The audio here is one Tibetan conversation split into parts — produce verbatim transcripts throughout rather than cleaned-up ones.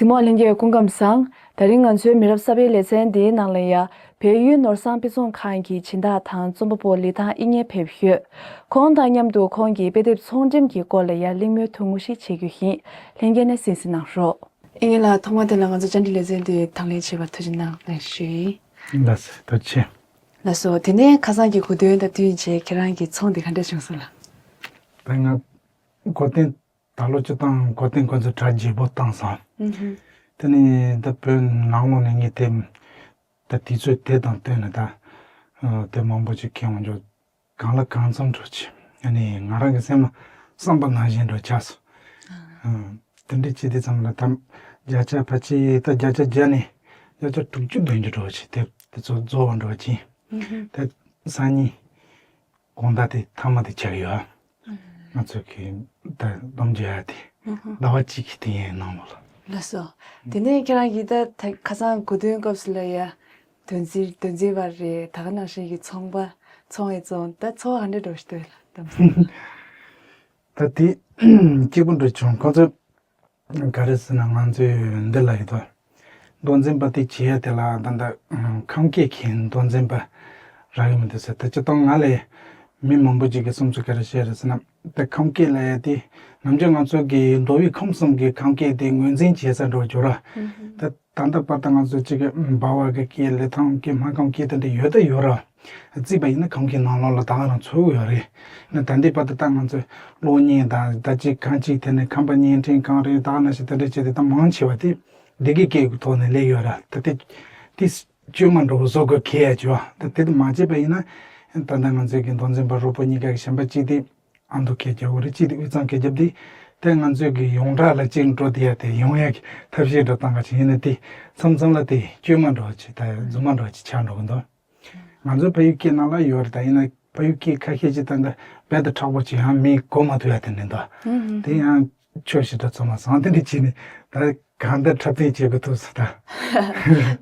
གཟིགས་མོ་ལྷན་རྒྱས་སྐུ་ཁམས་བཟང་། ད་རིང་ང་ཚོའི་མི་རབས་གསར་པའི་ལེ་ཚན་འདིའི་ནང་ལ་ཡ། བལ་ཡུལ་ནོར་བཟང་དཔེ་ཚོང་ཁང་གི་སྦྱིན་བདག་དང་རྩོམ་པ་པོ་ལི་ཐང་དབྱིག་གཉེན་ཕེབས་ཡོད། ཁོང་དང་མཉམ་དུ་ཁོང་གི་དཔེ་དེབ་ཚོང་འགྲེམས་ཀྱི་སྐོར་ལ་ཡ་གླེང་མོལ་ཐུང་ངུ་ཞིག་བྱེད་རྒྱུ་ཡིན། ལྷན་རྒྱས་ནས་གསན་གཟིགས་གནང་རོགས། དབྱིག་གཉེན་ལགས། ཐོག་མ་དེ་ལ་ང་ཚོ་བཅར་འདྲི་ལེ་ཚན་འདི་དང་ལེན་བྱས་པར་ཐུགས་རྗེ་གནང་ལགས་ཞུ་ཡིན། ལགས་སོ། ཐུགས་རྗེ་ཆེ། ལགས་སོ། དེ་ནས་ཁ་སང་གི་གོ་སྟོན་དང་བསྟུན་བྱས་ཁྱེད་རང་གི་ཚོང་འདི་ག་འདྲ་བྱུང་སོང་ལགས། ད་ང་གོ་སྟོན། ད་ལོ་སྤྱིར་བཏང་གོ་སྟོན་ཁོ་ཚོས་གྲ་རྒྱས་པོ་བཏང་སོང་། ཨུ་ཧུ། དེ་ནས་ད་བོད་ནང་ལོགས་ནས་ངས་དེ་ད་དུས་ཚོད་དེ་དང་བསྟུན་ནས་ད་ཨ་དེབ་མང་པོ་ཅིག་ཁྱེར་འོང་རྒྱུ། གང་ལ་གང་འཚམ་འགྲོ་ཆེ། ཨ་ནི་ང་རང་གི་སེམས་ལ་བསམ་པ་ནང་བཞིན་འགྲོ་ཆགས་སོང་། ཨ་དེ་འདྲ་བྱས་དུས་ཙམ་ལ་ད་བརྒྱ་ཆ་ཕལ་ཆེར་ད་བརྒྱ་ཆ་བརྒྱ་ནས་བརྒྱ་ཆ་དྲུག་ཅུ་བདུན་ཅུ་འགྲོ་ཆེ། དེབ་དེ་ཚོ་རྫོགས་པ་འགྲོ་ཆེ། ཨུ་ཧུ། ད་སང་ཉིན་དགོང་དག་དེ་མཐའ་མ་དེ་ཆགས་ཡོད། ང་ཚོ་གི་ད་སྡོམ་རྒྱག་ཡ་དེ་ཟླ་བ་གཅིག་གི་དེ་ཡན་ནང་ལོགས་ལ། ལགས་སོ། དེ་ནས་ཁྱེད་རང་གིས་ད་ད་ཁ་སང་གོ་སྟོན་སྐབས་སུ་ལ་ཡ་དོན་འཛིན་དོན་འཛིན་པ་རེད། ད་ག་ནང་བཞིན་གྱི་ཚོང་པ་ཚོང་ཡི་ཚོང་ད་ཚོང་ག་འདྲ་འགྲོ་ཞིག་འདུག་ལ་དམ་སེམས། ད་དེ་སྐྱིད་པོ་འགྲོ་བྱུང་། ཁོ་ཚོ་ག་རེ་ཟེར་ན་ང་ཚོས་འདི་ལ་ཡོད་དོ། མདོ་འཛིན་པ་དེ་བྱེད་ཡ་དེ་ལ་ད་ལྟ་ཁམས་སྐད་ཀྱི་མདོ་འཛིན་པ་རག་གི་མི་འདུག་ཟེར། ད་སྤྱིར་བཏང་ང་ལས་མི་མང་པོ་ཅིག་གིས་བསམ་ཚུལ་ག་རེ་བཤད་རེད་ཟེར་ན། ད་ཁམས་སྐད་ལབ་ཡ་དེ་ནམ་རྒྱུན་ང་ཚོ་གི་མདོ་དབུས་ཁམས་གསུམ་གྱི་ཁམས་སྐད་དེ་ངོས་འཛིན་བྱེད་ས་འགྲོ་རྒྱུ་ར། ད་ད་ལྟ་བར་དུ་ང་ཚོ་གཅིག་གི་འབའ་བ་གི་སྐད་ལི་ཐང་སྐད་སྨར་ཁམས་སྐད་དེ་འདྲ་ཡོད་ད་ཡོད་ར། བརྩིས་པ་ཡིན་ན་ཁམས་སྐད་ནང་ལོགས་ལ་ད་ག་རང་ཚུད་ཡོད་རེད། ན་ད་ལྟའི་བར་དུ་ད་ང་ཚོས་གློག་བརྙན་དང་ད་ཅིག་གང་ཅིག་དེ་ནས་ཁམས་པ་བརྙན་འཕྲིན་གང་རེད་ད་ག་ནང་བཞིན་དེ་འདྲ་བྱས་ཏེ་ད་མང་ཆེ་བ་དེ་སྡེ་དགེ་སྐད་ཀྱི་ཐོག་ནས་སླེབས་ཡོད་ར། ད་དེ་དེ་བཅོས་མ་འགྲོ་བཟོ་དགོས་གལ་ཡ་བྱུང་བ། ད་དེ་དེ་མ་བྱས་པ་ཡིན་ན་ད་ལྟ་ང་ཚོའི་གི་མདོ་འཛིན་པ་རོགས་པོ་གཉིས་ཀ་གི་གཞན་པ་གཅིག་དེ་ཨ་མདོ་སྐད་རྒྱབ་དགོས་རེད། གཅིག་དེ་དབུས་གཙང་སྐད་རྒྱབ་དེ་དེ་ང་ཚོའི་གི་ཡོངས་གྲགས་ལ་གཅིག་འགྲོ་དེ་ཡ་དེ་ཡོང་ཡ་གི་ཐབས་ཤེས་འགྲོ་བཏང་ག་ཅིག་ཡིན་ན་དེ་མཚམས་མཚམས་ལ་དེ་བཅོས་མ་འགྲོ་བ་ཅིག་ད་རྫུན་མ་འགྲོ་བ་ཅིག་ཆགས་འགྲོ་གི་འདུག་ང་ཚོའི་ཕ་ཡུལ་སྐད་ནང་ལ་ཡོད་རེད། ད་ཡིན་ན་ཕ་ཡུལ་སྐད་ཁ་ཤས་ཅིག་ད་ལྟ་རྦད་དེ་མཁྲེགས་པོ་ཅིག་ཡང་མིས་གོ་མ་ཐུབ་ཡ་དེ་འདྲ་འདུག་དེ་ཡང་ཆོས་ཞིག་འདྲ་ཚང་མ་བཟང་དེ་འདྲ་བྱས་ནས་ད་གང་ལྟར་འཁྲབ་སྟོན་བྱེད་དགོས་ཐུག་སོང་ད།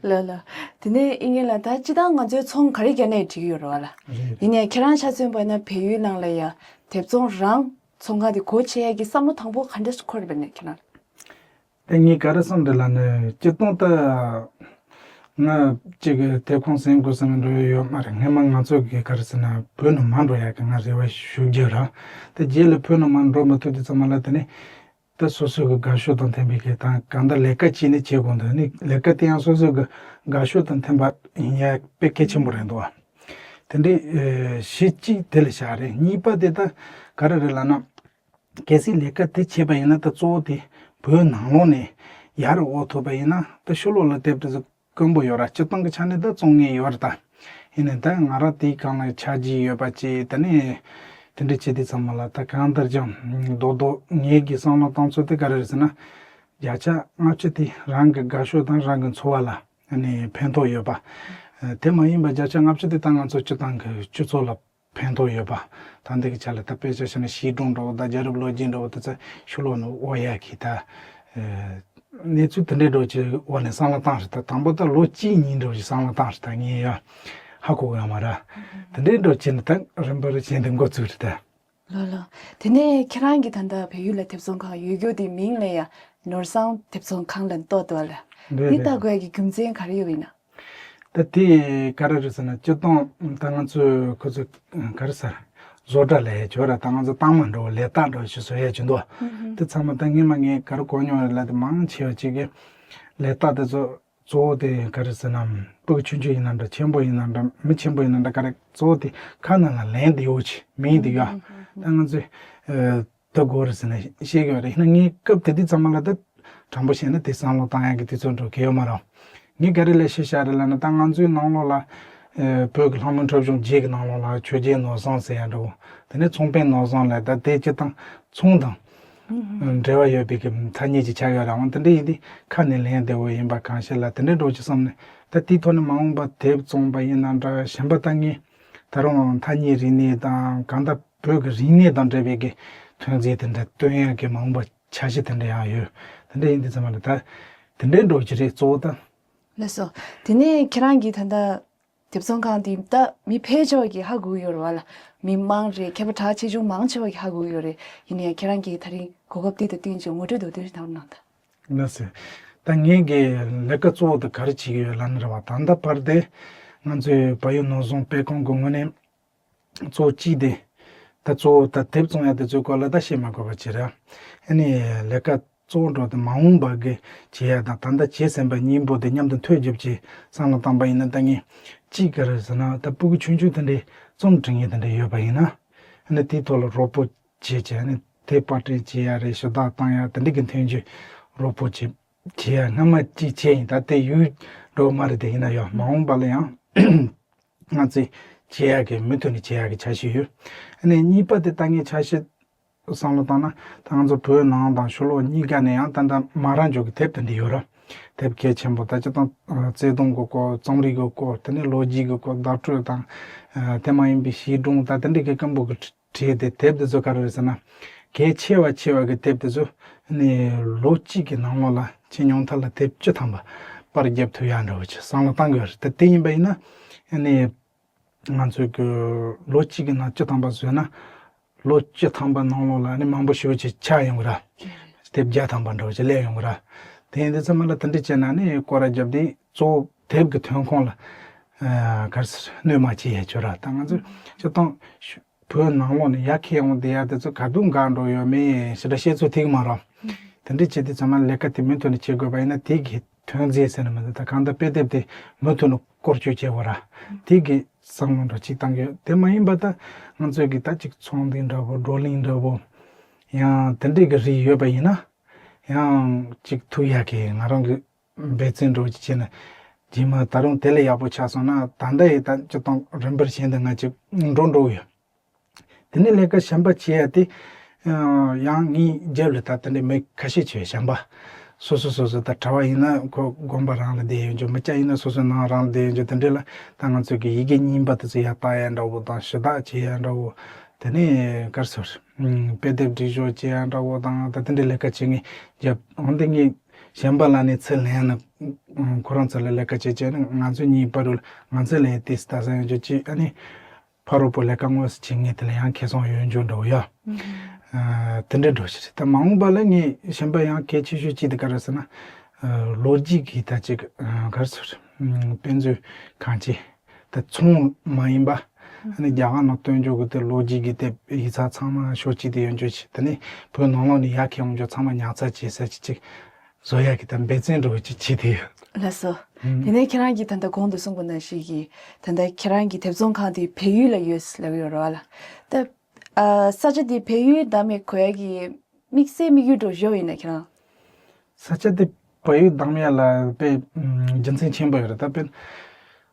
ལགས་ལགས། དེ་ནས་དབྱིག་གཉེན་ལགས། ད་སྤྱིར་བཏང་ང་ཚོའི་ཚོང་ག་རེ་བརྒྱབ་ནའི་འགྲིག་གི་ཡོད་རེད་བ་ལགས། རེད་རེད། ཡིན་ནའི་ཁྱེད་རང་ཆ་མཚོན་པ་ན་བལ་ཡུལ་ནང་ལ་ཡ་དེབ་ཚོང་རང་ཚོང་ཁང་དེ་སྒོ་ཕྱེ་ཡ་གི་བསམ་བློ་དང་པོ་ག་འདྲ་འཁོར་བ་ནས་ཁྱེད་རང་། དེ་ངས་ག་རེ་བསམ་རེད་ལབ་ན་སྤྱིར་བཏང་ད་ང་གཅིག་གི་དེབ་ཁང་ཟིན་དགོས་བསམ་འགྲོ་ཡ་ཡོད་མ་རེད། སྔན་མ་ང་ཚོ་གི་ག་རེ་ཟེར་ན་བོད་ནང་མ་འགྲོ་ཡ་གི་ང་རེ་བ་ཞུ་རྒྱུ་ར། དེ་རྗེས་ལ་བོད་ནང་མ་འགྲོ་མ་ཐུབ་དུས་ཙམ་པ་ལ་དེ་ནས་ད་སོ་སོ་གི་དགའ་ཤོས་དང་མཐུན་པའི་གི་ད་གང་ལྟར་ལས་ཀ་བྱས་ནས་བྱེད་དགོས་འདུག་ནི་ལས་ཀ་དེ་ཡང་སོ་སོ་གི་དགའ་ཤོས་དང་མཐུན་པ་ཡིན་ཡ་དཔེ་གལ་ཆེན་པོ་རེད་འདུག་བ། དེ་འདྲའི་ཨེ་གཞི་གཅིག་དེ་ལ་བཞག་རེད། གཉིས་པ་དེ་ད་ག་རེ་རེད་ལབ་ན། གལ་སྲིད་ལས་ཀ་དེ་བྱས་པ་ཡིན་ན་ད་གཙོ་བོ་དེ་བོད་ནང་ལོགས་ནས་ཡར་འོང་ཐུབ་པ་ཡིན་ན་ད་ཕྱི་ལོགས་ལ་དེབ་དེ་ཚོ་དཀོན་པོ་ཡོད་ར། སྤྱིར་བཏང་གི་ཆ་ནས་ད་བཙོང་མཁན་ཡོད་རེད་ད། ཡིན་ནའི་ད་ང་རང་དེའི་སྒང་ལ་ཆ་རྒྱུས་ཡོད་པ་ཅིག་ད་ནི་དེ་འདྲ་བྱེད་དུས་ཙམ་པ་ལ་ད་གང་ལྟར་ཀྱང་རྡོག་རྡོག་ངེད་ཀྱི་བསམ་བློ་བཏང་ཚུལ་དེ་ག་རེ་རེད་ཟེར་ན། བརྒྱ་ཆ་ལྔ་བཅུ་དེ་རང་གི་དགའ་ཤོས་དང་རང་གི་འཚོ་བ་ལ་ཨ་ནི་ཕན་ཐོགས་ཡོད་པ། དེ་མ་ཡིན་པ་བརྒྱ་ཆ་ལྔ་བཅུ་དེ་ད་ང་ཚོ་སྤྱིར་བཏང་གི་སྤྱི་ཚོགས་ལ་ཕན་ཐོགས་ཡོད་པ། ད་འདི་གི་ཆ་ལ་ད་དཔེ་ཆ་བཞག་ན་གཞིས་གྲོང་འདྲ་བོ་དང་རྒྱལ་རབས་ལོ་རྒྱུས་འདྲ་བོ་དེ་ཚོ་ཕྱི་ལོགས་ནས་དབོར་ཡག་གི་ད་གནས་ཚུལ་དེ་འདྲའི་འདྲ་བོ་ཅིག་དབོར་ནས་བསམ་བློ་བཏང་རེད་ད། དང་པོ་ད་ལོ་གཅིག་གཉིས་འདྲ་བོ་ཞིག་བསམ་བློ་བཏང་རེད་ད། ངས་ཡ་ཧ་གོ་གི་ཡོད་མ་རེད། དེ་འདྲའི་འདྲ་བོ་བྱས་ནས་ད་རིམ་པར་བྱས་ནས་འགོ་བཙུགས་རེད་ད། ལགས་ལགས། དེ་ནས་ཁྱེད་རང་གིས་ད་ལྟ་བལ་ཡུལ་ལ་དེབ་ཚོང་ཁང་ཡོད་རྒྱུ་དེ་མིང་ལ་ཡ་ནོར་བཟང་དེབ་ཚོང་ཁང་ལ་གཏོགས་འདུག་ལ། རེད་འདི་རེད། ལྟ་དགོས་ཡ་གི་རྒྱུ་མཚན་ག་རེ་ཡོད་ཡིན་ན། ད་དེ་ག་རེ་རེད་ཟེར་ན་སྤྱིར་བཏང་ད་ང་ཚོས་ཁོ་ཚོས་ག་རེ་ཟེར་བཟོ་གྲྭ་ལས་ཡ་བྱོས་ར། ད་ང་ཚོ་རྟགས་མ་འདྲ་བོ་ལས་རྟགས་འདྲ་བོ་ཞིག་བཟོ་ཡ་བྱུང་འདུག་དེ་ཚང་མ་ད་སྔོན་མ་ངས་ག་རེ་གོ་མྱོང་རེད་ལབ་དེ་མང་ཆེ་བ་ཅིག་གིས་ལས་རྟགས་དེ་ཚོ་གཙོ་བོ་དེ་ག་རེ་ཟེར་ན་སྤུ་གུ་ཆུང་ཆུང་ཡིན་ན་འདྲ་ཆེན་པོ་ཡིན་ན་འདྲ་མི་ཆེན་པོ་ཡིན་ན་འདྲ་ག་རེ་གཙོ་བོ་དེ་ཁ་ནང་ལ་ལན་དེ་ཡོད་ཆེ་མིང་དེ་ཡོད། ད་ང་ཚོས་ཨ་ད་དགོས་རེད་ཟེར་ནས་བཤད་ཀྱི་ཡོད་རེད། ཡིན་ན་ངས་སྐབས་དེ་དུས་ཙམ་པ་ལ་ད་དྲང་པོ་བཤད་ན་དེ་བསམ་བློ་བཏང་ཡག་གི་དུས་ཚོད་འགྲོ་གི་ཡོད་མ་རེད། ངས་ག་རེ་ལས་བཤད་བཞག་རེད་ལབ་ན་ད་ང་ཚོའི་ནང་ལོགས་ལ་ཨ་བོད་ཀྱི་ལྷ་མོ་འཁྲབ་གཞུང་རྗེས་ཀྱི་ནང་ལོགས་ལ་ཆོས་རྒྱལ་ནོར་བཟང་ཟེར་ཡ་འདྲ་བོ། དེ་ནས་ཚོང་དཔོན་ནོར་བཟང་ལ་ད་དེ་སྤྱིར་བཏང་ཚོང་དང་འབྲེལ་བ་ཡོད་པའི་གི་ཐ་སྙད་ཅིག་ཆགས་ཡོད་རེད། འོ་དེ་འདྲ་ཡིན་དུས་ཁ་ནས་ལན་བདེ་བོ་ཡིན་པ་གང་ཤེས་ལ་དེ་འདྲའི་འགྲོ་ཅིག་བསམ་ནས་ད་དེའི་ཐོག་ནས་མ་འོངས་པ་དེབ་བཙོང་པ་ཡིན་ན་འདྲ་གཞན་པ་ད་ངས་ད་རུང་ཐ་སྙད་རིག་གནས་དང་གང་ལྟར་བོད་ཀྱི་རིག་གནས་དང་འབྲེལ་བའི་གི་ཐོན་རྫས་དེ་འདྲ་སྟོན་ཡག་གི་མ་འོངས་པ་འཆར་གཞི་དེ་འདྲ་ཡང་ཡོད། དེ་འདྲ་ཡིན་དུས་ཙམ་པ་ལ་ད་དེ་འདྲའི་འགྲོ་ཅིག་རེད་གཙོ་བོ་ད། ལགས་སོ། དེ་ནས་ཁྱེད་རང་གིས་ད་ལྟ་དེབ་ཚོང་ཁང་འདི་ད་མི་ཕལ་ཆེ་བ་གིས་ཧ་གོ་གི་ཡོད་རེད་བ་ལ། མི་མང་རེད། མཁས་པ་གྲགས་ཆེ་ཆུང་མང་ཆེ་བ་གིས་ཧ་གོ་གི་ཡོད་རེད། ཡིན་ནའི་ཁྱེད་རང་གིས་ད་རིང་གོ་སྐབས་འདི་དང་བསྟུན་བྱས་ངོ་སྤྲོད་མདོར་བསྡུས་ཤིག་གནང་རོགས་གནང་དང་། ལགས་སོ། ད་ངེད་ཀྱི་ལས་ཀ་གཙོ་བོ་དེ་ག་རེ་བྱེད་ཀྱི་ཡོད་ལབ་ན་རེད་བ། ད་ལྟ་བར་དེ་ང་ཚོའི་བལ་ཡུལ་ནོར་བཟང་དཔེ་ཁང་གི་ངོས་ནས་གཙོ་བོ་གཅིག་དེ། ད་གཙོ་བོ་ད་དེབ་བཙོང་ཡ་དེ་ཚོའི་སྐོར་ལ་ད་བཤད་མ་དགོས་པ་བྱས་ར། ཨ་ནི་ལས་ཀ་གཙོ་བོ་འགྲོ་དེ་མ་འོངས་པ་གི་བྱེད་ཡ་དང་ད་ལྟ་བྱེད་ཟིན་པ་གཉིས་པོ་དེ་མཉམ་དུ་མཐུད་རྒྱུ་བྱས་བསམ་བློ་བཏང་པ་ཡིན་ན། ད་ངས་གཅིག་ག་རེ་ཟེར་ན། ད་སྤུ་གུ་ཆུང་ཆུང་དེ་འདྲའི་རྩོམ་འབྲི་མཁན་དེ་འདྲ་ཡོད་པ་ཡིན་ན། ཨ་ནི་དེའི་ཐོག་ལ་རོགས་པོ་བྱེད་བྱས། ཨ་ནི་དེབ་པར་སྐྲུན་བྱེད་ཡ་རེད། ཞུ་དག་བཏང་ཡ་དེ་འདྲ་གི་མཐུན་རྐྱེན་རོགས་པོ་བྱེད་བྱེད་ཡ་སྔ་མ་གཅིག་བྱས་ཡིན། ད་དེ་ཡུལ་འགྲོ་མ་རེད། དེ་ཡིན་ན་ཡང་མ་འོངས་པ་ལ་ཡང་ང་ཚོས་བྱེད་ཡག་གི་མུ་མཐུད་ནས་བྱེད་ཡག་གི་འཆར་གཞི་ཡོད། ཨ་ནི་གཉིས་པ་དེ་ད་ངས་འཆར་གཞི་བསམ་བློ་བཏང་ན། ད་ང་ཚོ་བོད་ནང་དང་ཕྱི་ལོགས་གཉིས་ཀ་ནས་ཡང་ད་ལྟ་མ་རང་འཇོག་གི་དེབ་དེ་འདྲ་ཡོད་ར། དེབ་གལ་ཆེན་པོ་ད་སྤྱིར་བཏང་བརྩེ་དུང་གི་སྐོར། རྩོམ་རིག་གི་སྐོར། དེ་ནས་ལོ་རྒྱུས་ཀྱི་སྐོར། བརྡ་སྤྲོད་དང་དེ་མ་ཡིན་པའི་བྱིས་སྒྲུང་ད་དེ་འདྲ་གི་སྐམ་པོ་གི་བྲིས་ཏེ། དེབ་དེ་ཚོ་ག་རེ་རེད་ཟེར་ན། གལ་ཆེ་བ་ཆེ་བ་གི་དེབ་དེ་ཚོ་ནི་ལོ་གཅིག་གི་ནང་ལོགས་ལ་ཁྱེད་ཉུང་མཐའ་ལ་དེབ་བཅུ་ཐམ་པ་པར་བརྒྱབ་ཐུབ་ཡ་འདྲ་བོ་ཅིག་བསམ་བློ་བཏང་གི་ཡོད་རེད། ད་དེ་ཡིན་པ་ཡིན་ན་ནི་ང་ཚོའི་གི་ལོ་གཅིག་གི་ནང་བཅུ་ཐམ་པ་བཟོས་ན། ལོ་བཅུ་ཐམ་པ་ནང་ལོགས་ལ་ནི་མང་པོ་ཞེ་པོ་ཅིག་ཆགས་ཡོང་གི་ར། དེབ་བརྒྱ་ཐམ་པ་འདྲ་བོ་ཅིག་སླེབས་ཡོང་གི་ར། དེ་ཡིན་དུས་ཚང་མ་ལ་དེ་འདྲ་བྱས་ན་ནི་སྐོར་ར་བརྒྱབ་དུས་གཙོ་བོ་དེབ་ཀྱི་ཐོན་ཁུངས་ལ་ག་རེ་ཟེར་གནོད་མ་བྱེད་ཡ་ཅིག་ར། ད་ང་ཚོ་སྤྱིར་བཏང་བོད་ནང་ལོགས་ནས་ཡར་འཁྱེར་ཡོང་བསྡད་ཡ་དེ་ཚོ་ག་དུས་འགག་འགྲོ་ཡོད་མེད་ཞེ་དྲག་བཤད་ཚོད་ཐིག་མ་རེད། དེ་འདྲ་བྱས་དུས་ཚང་མ་ལས་ཀ་དེ་མུ་མཐུད་ནས་བྱེད་དགོས་པ་ཡིན་ན། དེ་གི་ཐོན་རྫས་ཟེར་ན་མི་འདུག་ད་གང་ལྟར་དཔེ་དེབ་དེ་མུ་མཐུད་ནས་བཀོལ་སྤྱོད་བྱེད་དགོས་ར། དེ་གི་བསམ་བློ་འདྲ་ཅིག་བཏང་གི་ཡོད། དེ་མ་ཡིན་པ་ད་ང་ཚོས་གི་ད་ཅིག་ཚོང་འདུས་འདྲ་བོ། བགྲོ་གླེང་འདྲ་བོ། ཡང་དེ་འདྲའི་གི་རིགས་ཡོད་པ་ཡིན་ན། ཡང་ཅིག་ཐུག་ཡག་གི་ང་རང་གི་འབད་བརྩོན་འདྲ་བོ་ཅིག་བྱས་ན། རྗེས་མ་ད་རུང་དེ་ལས་ཡག་པོ་ཆགས་སོང་ན། ད་ལྟ་ཡི་ད་སྤྱིར་བཏང་རིམ་པར་བཞིན་དུ་ང་ཅིག་འགྲོ་འགྲོ་གི་ཡོད། དེ་ནས་ལས་ཀ་གཞན་པ་བྱེད་ཡ་དེ། ཡང་ངའི་རྒྱབ་ལ་ད་དེ་འདྲའི་མི་ཁ་ཤས་བྱས། གཞན་པ་སོ་སོ་སོ་སོ། ད་གྲྭ་བ་ཡིན་ན་ཁོ་དགོན་པ་རང་ལ་བསྡད་ཡོད་རྒྱུ། མི་སྐྱ་ཡིན་ན་སོ་སོའི་ནང་རང་ལ་བསྡད་ཡོད་རྒྱུ། དེ་འདྲ་ལ་ད་ང་ཚོ་གི་ཡི་གེ་རྙིང་པ་དེ་ཚོ་ཡར་བལྟ་ཡ་འདྲ་བོ་དང་། ཞུ་དག་བྱེད་ཡ་འདྲ་བོ། དེ་ནས་ག་རེ་ཟེར། དཔེ་དེབ་སྒྲིག་སྦྱོར་བྱེད་ཡ་འདྲ་བོ་དང་། ད་དེ་འདྲའི་ལས་ཀ་བྱེད་མཁན་རྒྱབ། འོན་ཏེ་ངས་གཞན་པ་ལ་ནི་ཚུར་ལན་ཡང་ན། ཁོ་རང་ཚོ་ལ་ལས་ཀ་བྱེད་བྱས་ན། ང་ཚོ་གཉིས་བར་དུ་ང་ཚོ་ལ་ཡང་དེ་ལྟ་ས་ཡོང་རྒྱུ་ཅིག་ཨ་ནི་ཕ་རོལ་པོ་ལས་ཀ་དངོས་སུ་བྱེད་མཁན་དེ་ལ་ཡང་ཁེ་བཟང་ཡོང་རྒྱུ་འདྲ་བོ་ཡ། ཨ། དེ་འདྲ་འདྲ་བོ་ཞིག་རེད། ད་མ་འོངས་པ་ལ་ངས་གཞན་པ་ཡང་གལ་ཆེ་ཤོས་གཅིག་དེ་ག་རེ་ཟེར་ན། ཨ། ལོ་རྒྱུས་ཀྱི་ད་ཅིག་ཨ། ག་རེ་ཟེར། ཨ། དཔེ་མཛོད་ཁང་ཅིག་ད་ཚོང་མ་ཡིན་པ། ཨ་ནི་རྒྱ་གར་ནང་སྟོན་རྒྱུ་གི་དེ་ལོ་རྒྱུས་ཀྱི་དེབ་ཡིག་ཚགས་ཚང་མ་ཕྱོགས་གཅིག་ཏུ་ཡོང་རྒྱུ་ཅིག་དེ་ནས་བོད་ནང་ལོགས་ནས་ཡར་འཁྱེར་ཡོང་རྒྱུ་ཚང་མ་ཉར་ཚགས་བྱེད་ས་ཅིག་ཅིག་བཟོ་ཡག་གི་ད་འབད་བརྩོན་འདྲ་བོ་ཅིག་བྱེད་དེ་ཡོད། ལགས་སོ། ཨུམ། དེ་ནས་ཁྱེད་རང་གིས་ད་ལྟ་གོང་དུ་གསུངས་པ་ནང་བཞིན་གྱི་ད་ལྟ་ཁྱེད་རང་གི་དེབ་ཚོང་ཁང་དེ་བལ་ཡུལ་ལ་ཡོད་ལབ་ཡོད་རེད་བ་ལ། ད་ཨ། ས་ཆ་དེ་བལ་ཡུལ་བདམས་ནས་གོ་ཡག་གི་དམིགས་བསལ་དམིགས་ཡུལ་འདྲ་བོ་ཡོད་ཡིན་ན། ཁྱེད་རང་། ས་ཆ་དེ་བལ་ཡུལ་བདམས་ཡ་ལ་དཔེ་རྒྱུ་མཚན་ཆེན་པོ་ཡོད་རེད། ད་དཔེར་ན་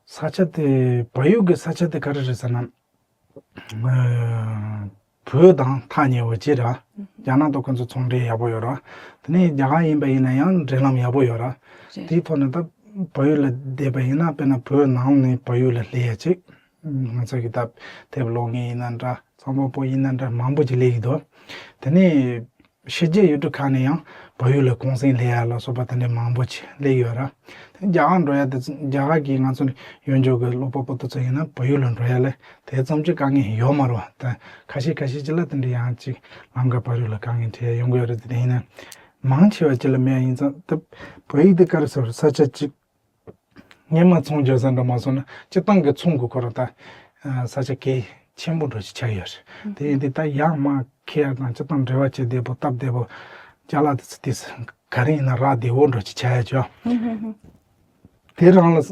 ས་ཆ་དེ། བལ་ཡུལ་གྱི་ས་ཆ་དེ་ག་རེ་རེད་ཟེར་ན། ཨ། བོད་དང་ཐག་ཉེ་བོ་ཅིག་ར། རྒྱ་ནག་དང་ཁོ་ཚོ་ཚོང་འབྲེལ་ཡག་པོ་ཡོད་ར། དེ་ནས་རྒྱ་གར་ཡིན་པ་ཡིན་ན་ཡང་འབྲེལ་ལམ་ཡག་པོ་ཡོད་ར། རེད། དེའི་ཐོག་ནས་ད་བལ་ཡུལ་ལ་བསྡད་པ་ཡིན་ན། དཔེར་ན་བོད་ནང་ནས་བལ་ཡུལ་ལ་སླེབས་ཡ་ཅིག་ང་ཚོ་གི་ད་དེབ་ཀློག་མཁན་ཡིན་ན་འདྲ། རྩོམ་པ་པོ་ཡིན་ན་འདྲ། མང་པོ་ཅིག་སླེབས་ཀྱི་འདུག་དེ་ནས་ཕྱི་རྒྱལ་ཡུལ་གྲུ་ཁག་ནས་ཡང་བལ་ཡུལ་ལ་གུང་སེང་སླེབས་ཡ་ལ་སོགས་པ་དེ་འདྲའི་མང་པོ་ཅིག་སླེབས་ཡོད་ར། དེ་རྒྱ་གར་འགྲོ་ཡ་དེ། རྒྱ་གར་གྱི་ང་ཚོ་ཡོང་རྒྱུ་གི་ཀློག་པ་པོ་དེ་ཚོ་ཡིན་ན་བལ་ཡུལ་ལ་འགྲོ་ཡ་ལ་དེ་ཙམ་ཅིག་དཀའ་ངལ་ཡོད་མ་རེད་བ། ད་ཁ་ཤས་ཁ་ཤས་ཅིག་ལ་དེ་འདྲའི་ཡང་ཅིག་ལམ་ཁ་བར་ཡུལ་ལ་དཀའ་ངལ་འཕྲད་ཡ་ཡོང་གི་ཡོད་རེད། དེ་ཡིན་ན་མང་ཆེ་བ་ཅིག་ལ་མེད་ཡ་ཡིན་ཙང་། ད་བལ་ཡུལ་དེ་ག་རེ་ཟེར། ས་ཆ་ཅིག་སྔོན་མ་ཚོང་རྒྱག་ས་འདྲ་མ་སོང་ན། སྤྱིར་བཏང་གི་ཚོང་གི་ཁོ་རང་ད་ས་ཆ་གལ་ཆེན་པོ་འདྲ་ཞིག་ཆགས་ཡོད་རེད། དེ་ཡིན་དུས་ད་ཡར་མར་འཁྱེར་ཡ་དང་། སྤྱིར་བཏང་འབྲེལ་བ་བྱེད་བདེ་པོ། སྟབས་བདེ་པོ། ཅ་ལག་དེ་ཚོ་དེ་ག་རེ་ཡིན་ན་རག་བདེ་པོ་འདྲ་ཞིག་ཆགས་ཡོད་ཅོ། དེ་རང་ལ་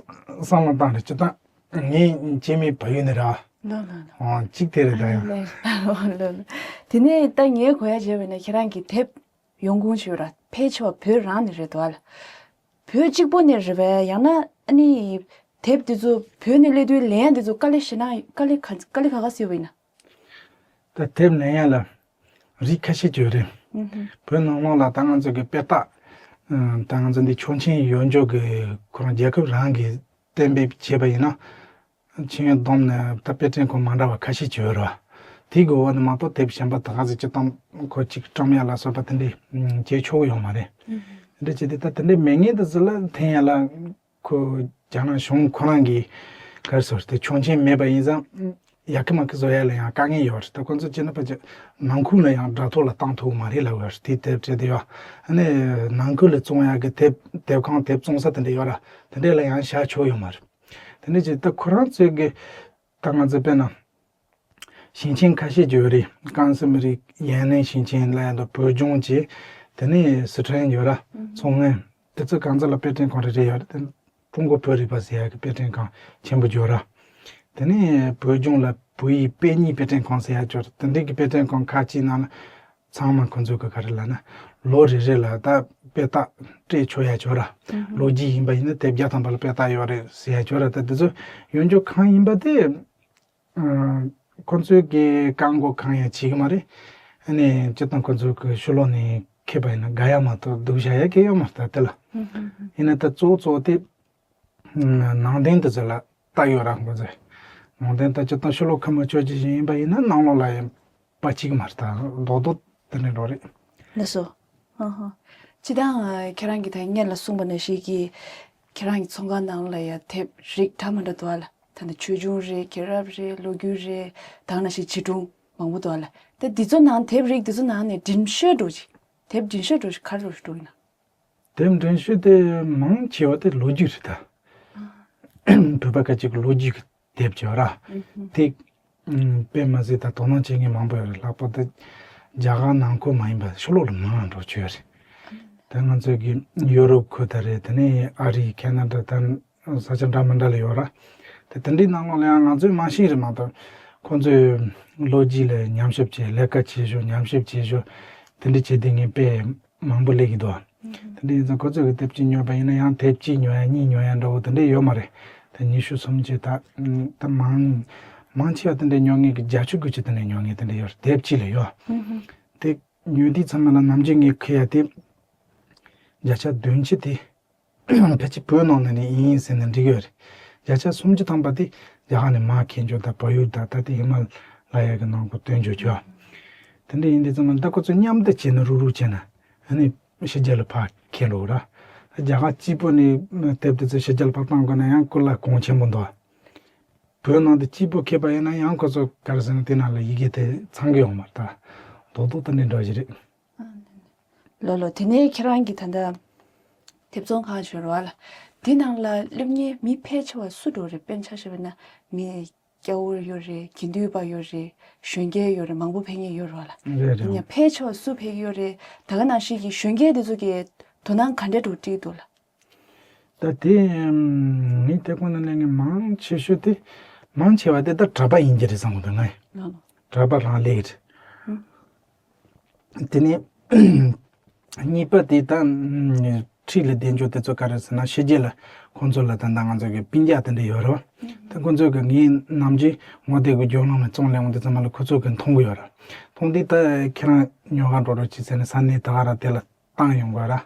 བསམ་བློ་བཏང་རེད། སྤྱིར་བཏང་ངའི་སྐྱེས་དམན་བལ་ཡུལ་ནས་ར། ལོ་ལོ་ལོ། ཨོ། གཅིག་དེ་རེད་ད་ཡང་། ལོ་ལོ། དེ་ནས་ད་ངས་གོ་ཡ་བྱས་པ་ཡིན་ན། ཁྱེད་རང་གི་དེབ་ཡོང་ཁུངས་ཞུ་ར། ཕལ་ཆེ་བ་བོད་རང་ནས་རེད་འདུག་ཨ་ལ། བོད་གཅིག་པོ་ནས་རེད་པས། ཡང་ན་ཨ་ནི་དེབ་དེ་ཚོ་བོད་ནས་སླེབས་དུས་ལེན་ཡ་དེ་ཚོ་དཀའ་ལས་ཞེ་ན། དཀའ་ལས་ག་དཀའ་ལས་ག་ག་སེ་ཡོད་པ་ཡིན་ན། ད་དེབ་ལེན་ཡ་ལ་རིགས་ཁ་ཤས་ཅིག་ཡོད་རེད། ཨུ་ཧུ། བོད་ནང་ལོགས་ལ་ད་ང་ཚོ་གི་དཔེ་རྟགས། ཨ། ད་ང་ཚོ་འདི་ཆོག་མཆན་ཡོད་འཇོག་གི་ཁོ་རང་རྒྱལ་ཁབ་རང་གིས་གཏན་འབེབས་བྱས་པ་ཡིན་ན། མཆན་བརྡུངས་ནས་ད་དཔེ་སྐྲུན་ཁང་མ་འདྲ་བ་ཁ་ཤས་ཅིག་ཡོད་རེད་བ། དེ་གི་འོག་ནས་མ་གཏོགས་དེབ་གཞན་པ་ད་ག་ཚོད་སྤྱིར་བཏང་ཁོ་གཅིག་བཀྲམ་ཡ་ལ་སོགས་པ་དེ་འདྲའི་བྱེད་ཆོག་གི་ཡོད་མ་རེད། ཨུ་ཧུ། དེ་འདྲ་བྱས་ཏེ་ད་དེ་འདྲའི་མེད་མཁན་དེ་ཚོ་ལ་འཐེན་ཡ་ལ་ཁོ་རྒྱ་ནག་གཞུང་ཁོ་རང་གིས་ག་རེ་ཟེར་དེ་ཆོག་མཆན་མེད་པ་ཡིན་ཙང་། ཡ་ཁི་མ་ཁི་བཟོ་ཡ་ལ་ཡང་དཀའ་ངལ་ཡོད་རེད། ད་ཁོང་ཚོ་བྱས་ན་ཕལ་ཆེར་ནང་ཁུལ་ལ་ཡང་དྲ་ཐོག་ལ་བཏང་ཐུབ་མ་རེད་ལབ་ཡོད་རེད། དེ་དེབ་བྲིས་དེ་ཡོད། ཨ་ནི་ནང་ཁུལ་ལ་བཙོང་ཡ་གི་དེབ་དེབ་ཁང་དེབ་བཙོང་ས་དེ་འདྲ་ཡོད་ར། དེ་འདྲ་ལ་ཡང་བཞག་ཆོག་ཡོད་མ་རེད། དེ་འདྲ་བྱས་ད་ཁོ་རང་ཚོའི་གི་ད་ང་ཚོ་དཔེར་ན། ཞིང་ཆེན་ཁ་ཤས་ཅིག་ཡོད་རེད། ཀན་སུའུ་མི་རིགས་ཡན་ལན་ཞིང་ཆེན་ལབ་ཡ་དང་བོད་ལྗོངས་ཀྱི། དེ་ནས་སི་ཁྲོན་ཡོད་ར། མཚོ་སྔོན། དེ་ཚོ་གང་ཚོ་ལ་དཔེ་སྐྲུན་ཁང་རེ་རེ་ཡོད་རེད། དེ་ཀྲུང་གོ་བོད་རིག་པ་ཟེར་ཡ་གི་དཔེ་སྐྲུན་ཁང་ཆེན་པོ་ཡོད་ར། དེ་ནས་བོད་ལྗོངས་ལ་བོད་ཡིག་དཔེ་རྙིང་དཔེ་སྐྲུན་ཁང་ཟེར་ཡ་ཡོད་རེད། དེ་འདྲའི་གི་དཔེ་སྐྲུན་ཁང་ཁག་ཅིག་ནང་ལ་ཚང་མ་ཁོ་ཚོ་གི་ག་རེ་ལབ་ན། ལོ་རེ་རེ་ལ་ད་དཔེ་རྟགས་སྤྲད་ཆོག་ཡ་ཡོད་ར། ལོ་རྒྱུས་ཡིན་པ་ཡིན་ན་དེབ་བརྒྱ་ཐམ་པ་ལ་དཔེ་རྟགས་ཡོད་རེད་ཟེར་ཡ་ཡོད་ར། ད་དེ་ཚོ་ཡོད་རྒྱུ་གང་ཡིན་པ་དེ། ཁོ་ཚོས་ཀྱི་བཀག་འགོག་གང་ཡང་བྱེད་ཀྱི་མ་རེད། ཨ་ནི་སྤྱིར་བཏང་ཁོ་ཚོ་གི་ཕྱི་ལོགས་ནས་ཁྱེར་བ་ཡིན་ན་དགའ་ཡ་མ་གཏོགས་སྡུག་བཞག་ཡ་གང་ཡང་ཡོད་མ་རེད་ད་དེ་ལ། ཡིན་ན་ད་གཙོ་བོ་གཙོ་བོ་དེ་ནང་དོན་དེ་ཚོ་ལ་ལྟ་ཡོད་ར་ཁོ་ཚོས། ནང་དོན་ད་སྤྱིར་བཏང་ཕྱི་ལོགས་ཁ་མ་ཆོད་ཅིག་ཡིན་པ་ཡིན་ན་ནང་ལོགས་ལ་ཡང་པ་གཅིག་མ་རེད་ད་རྡོག་རྡོག་དེ་འདྲ་འགྲོ་རེད། ལགས་སོ། ཧ་ཧ། སྤྱིར་བཏང་ཁྱེད་རང་གིས་ད་སྔོན་ལ་གསུངས་པ་ནང་བཞིན་གྱི་ཁྱེད་རང་གི་ཚོང་ཁང་ནང་ལ་ཡ་དེབ་རིགས་འདྲ་མི་འདྲ་འདུག་ཨ་ལ། ད་ནི་ཆོས་འབྱུང་རེད། རྒྱལ་རབས་རེད། ལོ་རྒྱུས་རེད། ད་ག་ནང་བཞིན་བྱིས་སྒྲུང་མང་པོ་འདུག་ཨ་ལ། ད་འདི་ཚོ་ནང་དེབ་རིགས་འདི་ཚོ་ནང་ནས་འདྲེན་ཤོས་འདྲ་ཅིག་དེབ་འདྲེན་ཤོས་འདྲ་ཅིག་ག་རེ་འདྲ་ཅིག་འདུག་ཡིན་ན། དེབ་འདྲེན་ཤོས་དེ་མང་ཆེ་བ་དེ་ལོ་རྒྱུས་རེད་ད། བོད་པ་ཁ་ཅིག་གི་ལོ་རྒྱུས་ཀྱི་དེབ་ཅིག་ཡོད་ར། དེ་དཔེ་མ་སྲིད་ད་དོ་སྣང་བྱེད་མཁན་མང་པོ་ཡོད་རེད། ལྷག་པར་དུ་རྒྱ་གར་ནང་ཁུལ་མ་ཡིན་པ་ཕྱི་ལོགས་ལ་མང་འགྲོ་ཆོག་རེད། ད་ང་ཚོ་གི་ཡུ་རོབ་ཁུལ་ད་རེད། དེ་ནས་ཨ་རི་ཁེ་ན་ཌ་ད་ས་ཆ་འདྲ་མི་འདྲ་ལ་ཡོད་ར། དེ་དེ་འདྲའི་ནང་ལོགས་ལ་ཡང་ང་ཚོས་མང་ཤོས་རེད་མ་གཏོགས་ཁོང་ཚོས་ལོ་རྒྱུས་ལ་ཉམས་ཞིབ་བྱས། ལས་ཀ་བྱེད་ཞོར་ཉམས་ཞིབ་བྱེད་ཞོར་དེ་འདྲ་བྱེད་བསྡད་མཁན་དཔེ་མང་པོ་སླེབས་ཀྱི་འདུག་དེ་འདྲ་ཡིན་ཙང་ཁོ་ཚོས་ཀྱི་དེབ་གཅིག་ཉོས་པ་ཡིན་ན་ཡང་དེབ་གཅིག་ཉོ་ཡ་གཉིས་ཉོ་ཡ་འདྲ་བོ་དེ་འདྲ་ཡོད་མ་རེད། དེ་ཉི་ཤུ་སུམ་ཅུ་ད་ད་མང་མང་ཆེ་བ་དེ་འདྲ་ཉོ་མཁན་གྱི་བརྒྱད་ཅུ་དགུ་ཅུ་དེ་འདྲ་ཉོ་མཁན་དེ་འདྲ་ཡོད་རེད། དེབ་གཅིག་ལ་ཡོད། དེ་ཉོས་དུས་ཚང་མ་ལ་ནམ་རྒྱུན་ངས་ཁེ་ཡ་དེ་བརྒྱ་ཆ་བདུན་ཅུ་དེ་ཕལ་ཆེར་བོད་ནང་ནས་ནི་ཡིན་ཟེར་ནས་འགྲིག་གི་ཡོད་རེད། བརྒྱ་ཆ་སུམ་ཅུ་ཐམ་པ་དེ་རྒྱ་གར་ནས་མར་ཁྱེར་འགྲོ་དང་བལ་ཡུལ་དང་ད་ལྟའི་ཧི་མ་ལ་ཡ་གི་ནང་ཁུལ་བཏོན་འགྲོ་རྒྱུ། དེ་འདྲ་ཡིན་དུས་ཙམ་པ་ད་ཁོ་ཚོ་མཉམ་དུ་བྱས་ནས་རུག་རུག་བྱས་ན་ཨ་ནི་ཕྱི་རྒྱལ་ལ་ཕར་ཁྱེར་འགྲོ་ར། རྒྱ་གར་གཅིག་པོ་ནས་དེབ་དེ་ཚོ་ཕྱི་རྒྱལ་ཕར་བཏང་དགོས་ན་ཡང་སྐོར་ལ་གོང་ཆེན་པོ་འདུག་བོད་ནང་དུ་གཅིག་པོ་ཁྱེར་པ་ཡིན་ན་ཡང་ཁོ་ཚོ་ག་རེ་ཟེར་ན་དེ་ནང་ལ་ཡི་གེ་དེ་ཚང་གི་ཡོད་མ་རེད་ད། རྡོག་རྡོག་དེ་འདྲ་འདྲ་ཞིག་རེད། ལོ་ལོ། དེ་ནས་ཁྱེད་རང་གིས་ད་ལྟ་དེབ་ཚོང་ཁང་ཞིག་ཡོད་རེད་བ་ལ། དེ་ནང་ལ་སླེབས་མཁན་མི་ཕལ་ཆེ་བ་སུ་འགྲོ་རེད། དཔེར་ན་ཆ་བཞག་པ་ན་མི་སྐྱ་བོ་ཡོད་རེད། དགེ་འདུན་པ་ཡོད་རེད། གཞོན་སྐྱེས་ཡོད་རེད། མང་པོ་ཕེབས་མཁན་ཡོད་རེད་བ་ལ། རེད་དེ་རེད། ནས་ཕལ་ཆེ་བ་སུ་ཕེབས་ཀྱི་ཡོད་རེད། ད་ག་ནང་བཞིན་གྱི་གཞོན་སྐྱེས་དེ་ཚོ་གིས་དོ་སྣང་ག་འདྲ་འགྲོ་བྱེད་ཀྱི་འདུག་ལ། ད་དེ་ངའི་དེབ་ཁང་ནང་ལས་ངས་མང་ཆེ་ཤོས་དེ་མང་ཆེ་བ་དེ་ད་གྲྭ་པ་ཡིན་གྱི་རེད་བསམ་གྱི་འདུག་ང་། ལགས་ལགས། གྲྭ་པ་རང་ལས་རེད། དེ་ནས་གཉིས་པ་དེ་ད་ཁྲིད་ལ་བསྡད་འཇོག་དེ་ཚོ་ག་རེ་ཟེར་ན་ཕྱི་རྒྱལ་ལ་ཁོང་ཚོ་ལ་ད་ལྟ་ང་ཚོ་གི་སྤུན་ཀྱག་དེ་འདྲ་ཡོད་རེད་བ། ད་ཁོང་ཚོ་གི་ངའི་ནམ་རྒྱུན་ངོ་དེབ་གི་སྦྱོང་ལམ་ལ་བཙོང་ལས་འོང་དུས་ཙམ་པ་ལ་ཁོ་ཚོ་གི་མཐོང་གི་ཡོད་རེད། མཐོང་དུས་ད་ཁྱེད་རང་ཉོ་ག་འགྲོ་རོགས་གྱིས་ཟེར་ནས་ས་གནས་ད་ག་ར་དེ་ལ་བཏང་ཡོང་དགོས་ར།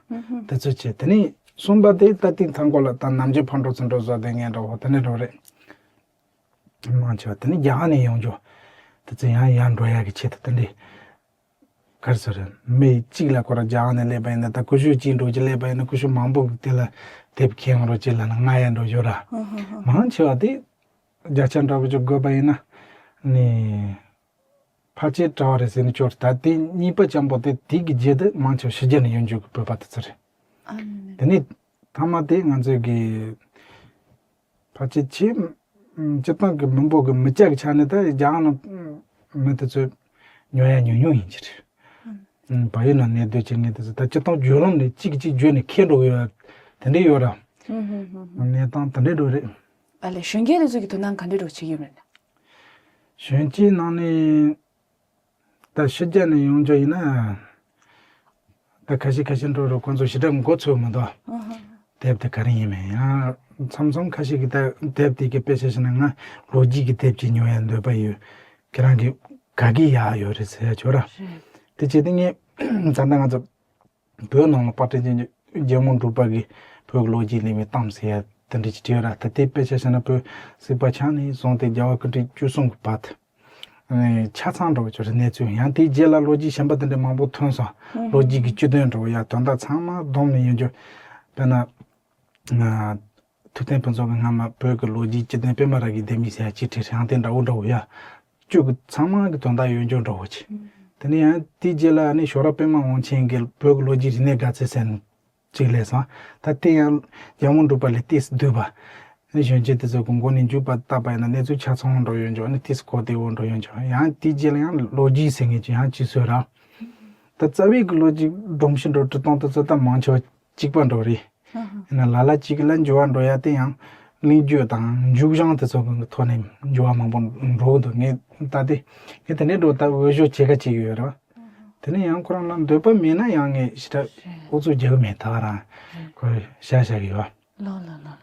དེ་ཚོ་བྱས་དེ་ནས་གསུམ་པ་དེ་ད་ཐེངས་མཚམས་འཁོར་ལ་ད་ནམ་རྒྱུན་ཕར་འགྲོ་ཚུར་འགྲོ་བཟོ་དེ་ངས་འགྲོ་དེ་ནས་འགྲོ་རེད། མང་ཆེ་བ་དེ་ནི་རྒྱ་གར་ནས་ཡོང་རྒྱུ། དེ་ཚོ་ཡང་ཡར་འགྲོ་ཡག་གི་ཆེད་དུ་དེ་འདྲའི་ག་རེ་ཟེར་རེད། མི་གཅིག་ལ་ཁོ་རང་རྒྱ་གར་ནས་སླེབས་པ་ཡིན་ན་ད་ཀུ་ཤུ་གཅིག་འགྲོ་གི་སླེབས་པ་ཡིན་ན་ཀུ་ཤུ་མང་པོ་གི་དེ་ལ་དེབ་ཁྱེར་ཡོང་རོགས་གྱིས་ལབ་ན་ང་ཡང་འགྲོ་རྒྱུ་ར། མང་ཆེ་བ་དེ་བརྒྱ་ཆ་འདྲ་པོ་ཅིག་དགོས་པ་ཡིན་ན་ནི། ཕལ་ཆེར་གྲྭ་བ་རེད་ཟེར་ནས་སྐྱོར། ད་དེ་གཉིས་པ་ཅན་པོ་དེ་དེ་གི་རྗེས་དེ་མང་ཆེ་བ་ཕྱི་རྒྱལ་ནས་ཡོང་རྒྱུ་གི་བོད་པ་དེ་ཚོ་རེད། ཨ་ནི། དེ་ནས་མཐའ་མ་དེ་ང་ཚོའི་གི་ཕལ་ཆེར་ཆེས་སྤྱིར་བཏང་གི་མི་འབོར་གི་མི་སྐྱ་གི་ཆ་ནས་ད་རྒྱ་གར་ནང་མི་དེ་ཚོ་ཉོ་ཡ་ཉུང་ཉུང་ཡིན་གྱི་རེད། བལ་ཡུལ་ནང་གནས་སྡོད་བྱེད་མཁན་དེ་ཚོ་ད་སྤྱིར་བཏང་བརྒྱུད་ལམ་ནས་གཅིག་གིས་གཅིག་བརྒྱུད་ནས་ཁྱེར་འགྲོ་གི་ཡོད། དེ་འདྲ་ཡོད་ར། གནས་སྟངས་དེ་འདྲ་འགྲོ་རེད། ཨ་ལས་གཞོན་སྐྱེས་དེ་ཚོ་གི་དོ་སྣང་ག་འདྲ་འགྲོ་བྱེད་ཀྱི་ཡོད་མེད་ན། གཞོན་སྐྱེས་ནང་ནས་ད་ཕྱི་རྒྱལ་ནས་ཡོང་རྒྱུ་ཡིན་ན། ད་ཁ་ཤས་ཁ་ཤས་འགྲོ་རུ་ཁོང་ཚོ་ཞེ་དྲག་མགོ་ཚོས་མི་འདུག་དེབ་དེ་ག་རེ་ཡིན་མིན་ཡང་མཚམས་མཚམས་ཁ་ཤས་ཀྱིས་ད་དེབ་དེ་གི་དཔེ་ཆ་བྱས་ན་ང་ལོ་རྒྱུས་ཀྱི་དེབ་ཅིག་ཉོ་ཡ་འདོད་པ་ཡོད། ཁྱེད་རང་གི་ག་གི་ཡག་ཡོད་རེད་ཟེར་ཡ་ཅོ་ར། དེ་བྱས་ཏེ་ངས་ད་ལྟ་ང་ཚོ་བོད་ནང་ལ་དཔལ་སྤྲུལ་རྒྱལ་རྒྱལ་མོ་འབྲུག་པ་གིས་བོད་ཀྱི་ལོ་རྒྱུས་གླེང་བའི་གཏམ་ཟེར་ཡ་དེ་འདྲ་ཅིག་བྲིས་ཡོད་ར། ད་དེ་དཔེ་ཆ་བཞག་ན་བོད་སྲིད་པ་ཆགས་ནས་བཟུང་སྟེ་རྒྱལ་བ་སྐུ་ཕྲེང་བཅུ་གསུམ་གྱི་བར་དུ་ཆ་ཚང་འགྲོ་བའི་ཆོག་རེད་གནས་ཚུལ། ཡང་དེའི་རྗེས་ལ་ལོ་རྒྱུས་གཞན་པ་དེ་འདྲ་མང་པོ་ཐོན་སོང་། ལོ་རྒྱུས་ཀྱི་བཅུད་དོན་འགྲོ་ཡ་དོན་དག་ཚང་མ་བསྡོམས་ནས་ཡིན་རྒྱུ། དཔེར་ན། ཐོན་པ་ ཐུབ་བསྟན་ཕུན་ཚོགས་ཀྱི་སྔ་མ་བོད་ཀྱི་ལོ་རྒྱུས་སྤྱི་དོན་པད་མ་ར་གའི་ལྡེ་མིག་ཟེར་ཡ་ཅིག་བྲིས་རེད། ཡང་དེ་འདྲ་བོ་འདྲ་བོ་ཡ། བཅུ་གི་ཚང་མ་གི་དོན་དག་ཡོད་འཇོག་འདྲ་བོ་ཅིག་དེ་ནས་ཡང་དེའི་རྗེས་ལ་ནི་ཞོ་ར་པད་མ་དབང་ཆེན་གྱི་བོད་ཀྱི་ལོ་རྒྱུས་རིག་གནས་དགའ་ཚལ་ཟེར་ནས་ཅིག་སླེབས་སོང་། ད་དེ་ཡང་རྒྱལ་དབང་འབྲུག་པ་ལས་ཏིས་བསྡུས་པ། ནི་གཞོན་སྐྱེས་དེ་ཚོ་གི་མགོ་ནས་མཇུག་བར་བལྟས་པ་ཡིན་ན་གནས་ཚུལ་ཆ་ཚང་བོ་འདྲ་ཡོད་འཇོག་ནི་ཏིས་གོ་བདེ་བོ་འདྲ་ཡོད་འཇོག་ཡང་དེའི་རྗེས་ལ་ཡང་ལོ་རྒྱུས་ཟེར་མཁན་ཅིག་ཡང་ཅིག་བཟོས་ར། ད་རྩ་བའི་གི་ལོ་རྒྱུས་སྒྲོམ་གཞི་འདྲ་བོ་འབྲི་སྟངས་དེ་ཚོ་ད་མང་ཆེ་བ་གཅིག་པ་འདྲ་བོ་རེད། ཡིན་ན་ལ་ལ་གཅིག་ལ་འགྱུར་བ་འགྲོ་ཡ་དེ་ཡང་གླེང་བརྗོད་དང་མཇུག་བྱང་དེ་ཚོ་གི་ཐོག་ནས་འགྱུར་བ་མང་པོ་འགྲོ་གི་འདུག་ངས་ད་དེ་ངས་དེ་ནས་འགྲོ་ད་འོས་ཤོག་བྱེད་ཀ་བྱེད་ཀྱི་ཡོད་རེད་བ། དེ་ནས་ཡང་ཁོ་རང་ལ་འདོད་པ་མེད་ན་ཡང་ངས་ཞེ་དྲག་ཨུ་ཚུགས་རྒྱག་གི་མེད། ད་ག་རང་ཁོས་བཤད་བཤད་གི་ཡོད། ལོ་ལོ་ལོ།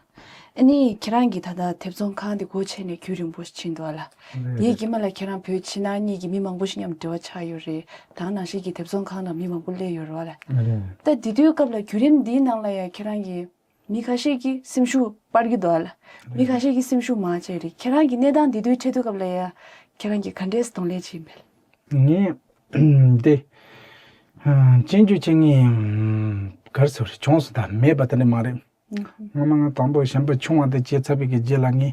ཨ་ནི་ཁྱེད་རང་གིས་ད་ལྟ་དེབ་ཚོང་ཁང་དེ་སྒོ་ཕྱེ་ནས་རྒྱུན་རིང་པོ་ཕྱིན་འདུག་ཨ་ལ། རེད་དེའི་རེད། རྗེས་མ་ལ་ཁྱེད་རང་བོད་ཕྱི་ནང་གཉིས་ཀྱི་མི་མང་པོ་ཞིག་མཉམ་འབྲེལ་བ་ཆགས་ཡོད་རེད། ད་ག་ནང་བཞིན་གྱི་དེབ་ཚོང་ཁང་ནང་མི་མང་པོ་སླེབས་ཡོད་རེད་བ་ལ། རེད། ད་དེ་དུས་སྐབས་ལ་བརྒྱུད་རིམ་འདིའི་ནང་ལ་ཡང་ཁྱེད་རང་གིས་མི་ཁ་ཤས་ཀྱིས་སེམས་ཤུགས་སྤར་གྱི་འདུག་ཨ་ལ། མི་ཁ་ཤས་ཀྱིས་སེམས་ཤུགས་མང་ཆེ་རེད། ཁྱེད་རང་གི་གནས་སྟངས་འདི་དུས་འཕྲད་དུས་སྐབས་ལ་ཡ་ཁྱེད་རང་གིས་ག་འདྲས་གདོང་ལེན་བྱེད་ཡིན་པས། ངས་དེ་སྐྱོན་བརྗོད་བྱེད་མཁན་ག་རེ་ཟེར་བྱུང་སོང་ད་མེད་པ་དེ་འདྲ་མ་རེད། སྔོན་མ་ང་དང་པོ་གཞན་པ་ཆུང་བ་དེ་བྱས་ཚར་བའི་གི་རྗེས་ལ་ངས་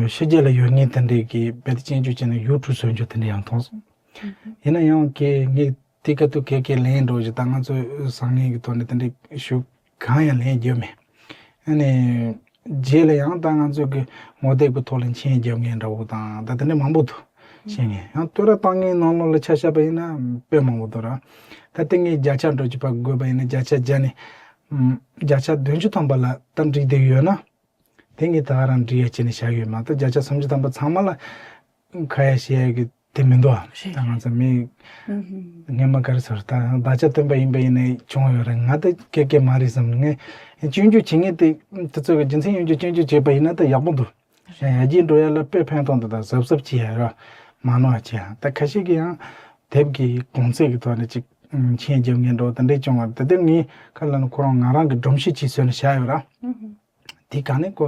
ཕྱི་རྒྱལ་ལ་ཡོད་མཁན་དེ་འདྲས་ཀྱི་རྦད་དེ་སྐྱོན་བརྗོད་བྱས་ནས་ཡུ་ཊུབ་བཟོས་འཇོག་དེ་འདྲས་ཡང་མཐོང་སོང་། ཡིན་ན་ཡང་ཀྱེ་ངས་དེ་ག་དུས་ཀྱེ་ཀྱེ་ལན་འགྲོ་བཞིན་ད་ང་ཚོ་བཟང་ངན་གྱི་ཐོག་ནས་དེ་འདྲའི་ཞུ་གང་ཡང་ལན་རྒྱབ་མེད། ཨ་ནི་རྗེས་ལ་ཡང་ད་ང་ཚོ་གི་ངོ་དེབ་ཀྱི་ཐོག་ལ་མཆན་རྒྱབ་མཁན་འདྲ་བོ་དང་ད་དེ་འདྲ་མང་པོ་འདུག་བཤད་མཁན་ཡང་བསྟོད་ར་བཏང་མཁན་ནང་ལོགས་ལ་ཆ་བཞག་པ་ཡིན་ན་དཔེ་མང་པོ་འདུག་ར། ད་དེ་ངས་བརྒྱ་ཆ་འགྲོ་གི་ཕར་དགོས་པ་ཡིན་ན་བརྒྱ་ཆ་བརྒྱ་ནས་བརྒྱ་ཆ་བདུན་ཅུ་ཐམ་པ་ལ་ད་འགྲིག་བསྡད་ཡོད་ན། དེ་ངས་ད་ག་རང་འབྲི་ཡ་བྱས་ནས་བཞག་ཡོད་མ་གཏོགས་བརྒྱ་ཆ་སུམ་ཅུ་ཐམ་པ་ཚང་མ་ལ་ཁ་ཡ་བཤད་ཡ་གི་དེ་མི་འདུག་ཨ། རེད། ད་ང་ཚོ་མི་ཨུ་ཧུམ། སྔོན་མ་ག་རེ་ཟེར་ད་བརྡ་ཆད་སྟོན་པ་ཡིན་པ་ཡིན་ནའི་བྱུང་ཡོད་རེད། ང་དེ་སྐད་སྐད་མ་རེད་བསམ་ངས་སྐྱོན་བརྗོད་བྱེད་མཁན་དེ་དེ་ཚོ་གི་རྒྱུ་མཚན་ཡོད་རྒྱུ་སྐྱོན་བརྗོད་བྱས་པ་ཡིན་ན་ད་ཡག་པོ་འདུག་ཡང་ཡར་རྒྱས་འགྲོ་ཡ་ལ་དཔེ་ཕན་ཐོགས་འདུག་ད་གཟབ་གཟབ་བྱེད་ཡ་ར་མ་ནོར་བ་བྱེད་ཡ་ད་ཁ་ཤས་ཀྱིས་ཡང་དེབ་ཀྱི་གོང་ཚད་ཀྱི་ཐོག་ནས་ཅིག་མཆན་རྒྱབ་མཁན་འགྲོ་དེ་འདྲས་བྱུང་བ་དེ་དེ་ངས་ཁ་ལ་ནི་ཁོ་རང་ང་རང་གི་སྒྲོམ་གཞི་ཅིག་བཟོས་ནས་བཞག་ཡོད་ར། ཨུ་ཧུམ། དེ་ག་ནས་ཀོ་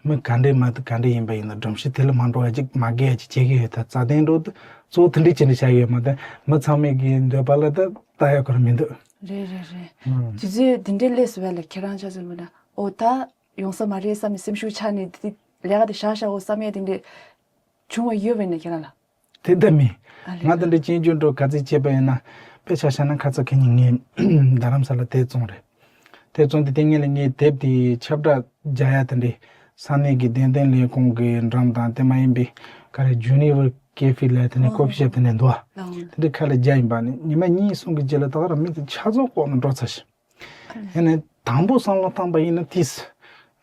མི་ག་འདྲས་མ་གཏོགས་ག་འདྲས་ཡིན་པ་ཡིན་ན་སྒྲོམ་གཞི་དེ་ལ་མ་འགྲོ་བ་ཅིག་མ་རྒས་ཡ་ཅིག་བྱེད་ཀྱི་ཡོད་ད། རྩ་དོན་འགྲོ་ད་གཙོ་བོ་དེ་འདྲས་བྱས་ནས་བཞག་ཡོད་མ་གཏོགས་མི་ཚང་མས་ཀྱི་འདོད་པ་ལ་ད་ལྟ་ཡ་ཁོ་རང་མི་འདུག་རེད་རེད་རེད། ཨང་། དུས་ཚོད་དེ་འདྲས་སླེབས་སོང་བས་ལ་ཁྱེད་རང་ཆ་ཚང་མི་ན་ཨོ་ད་ཡོང་ས་མ་རེད་བསམ་ནས་སེམས་ཤུགས་ཆག་ནས་དེ་ལས་ཀ་དེ་བཞག་བཞག་འོ་བསམ་ཡ་དེ་འདྲས་བྱུང་བ་ཡོད་པས་ན་ཁྱེད་རང་ལ། དེ་ལྟ་མིན། ཨ་ལས། ང་དེ་འདྲའི་སྐྱོན་བརྗོད་འགྲོ་ག་ཚོད་བྱས་པ་ཡིན་ན་དཔེ་ཆ་བཞག་ན་ཁ་ཚ་ཁ་ཉིན་ངས་རྡ་རམ་ས་ལ་དེབ་བཙོང་རེད། དེབ་བཙོང་དེ་དེ་ངས་ལ་ངས་དེབ་དེ་ཁྱབ་བསྒྲགས་རྒྱག་ཡ་དེ་འདྲའི་ས་གནས་ཀྱི་བདེན་དོན་ལས་ཁུངས་ཀྱི་འགྲམ་དང་དེ་མ་ཡིན་པའི་ག་རེ་ཇུ་ནི་ཝར་ཀེ་ཧྥེ་ལ་དེ་ནས་ཨོ་ཀོ་ཕི་ཤོབ་དེ་ནས་འདུག་ཨ། ལའོ། དེ་འདྲའི་ཁ་ལ་རྒྱག་ཡིན་པ་ནི་ཉི་མ་གཉིས་གསུམ་གྱི་རྗེས་ལ་ད་ག་རང་མི་དེ་ཆ་ཚང་ལྐོག་ནས་འགྲོ་ཚར་ཤག་ཨ་ལས། ཡིན་ནའི་དང་པོ་བསམ་བློ་བཏང་པ་ཡིན་ན་དེས་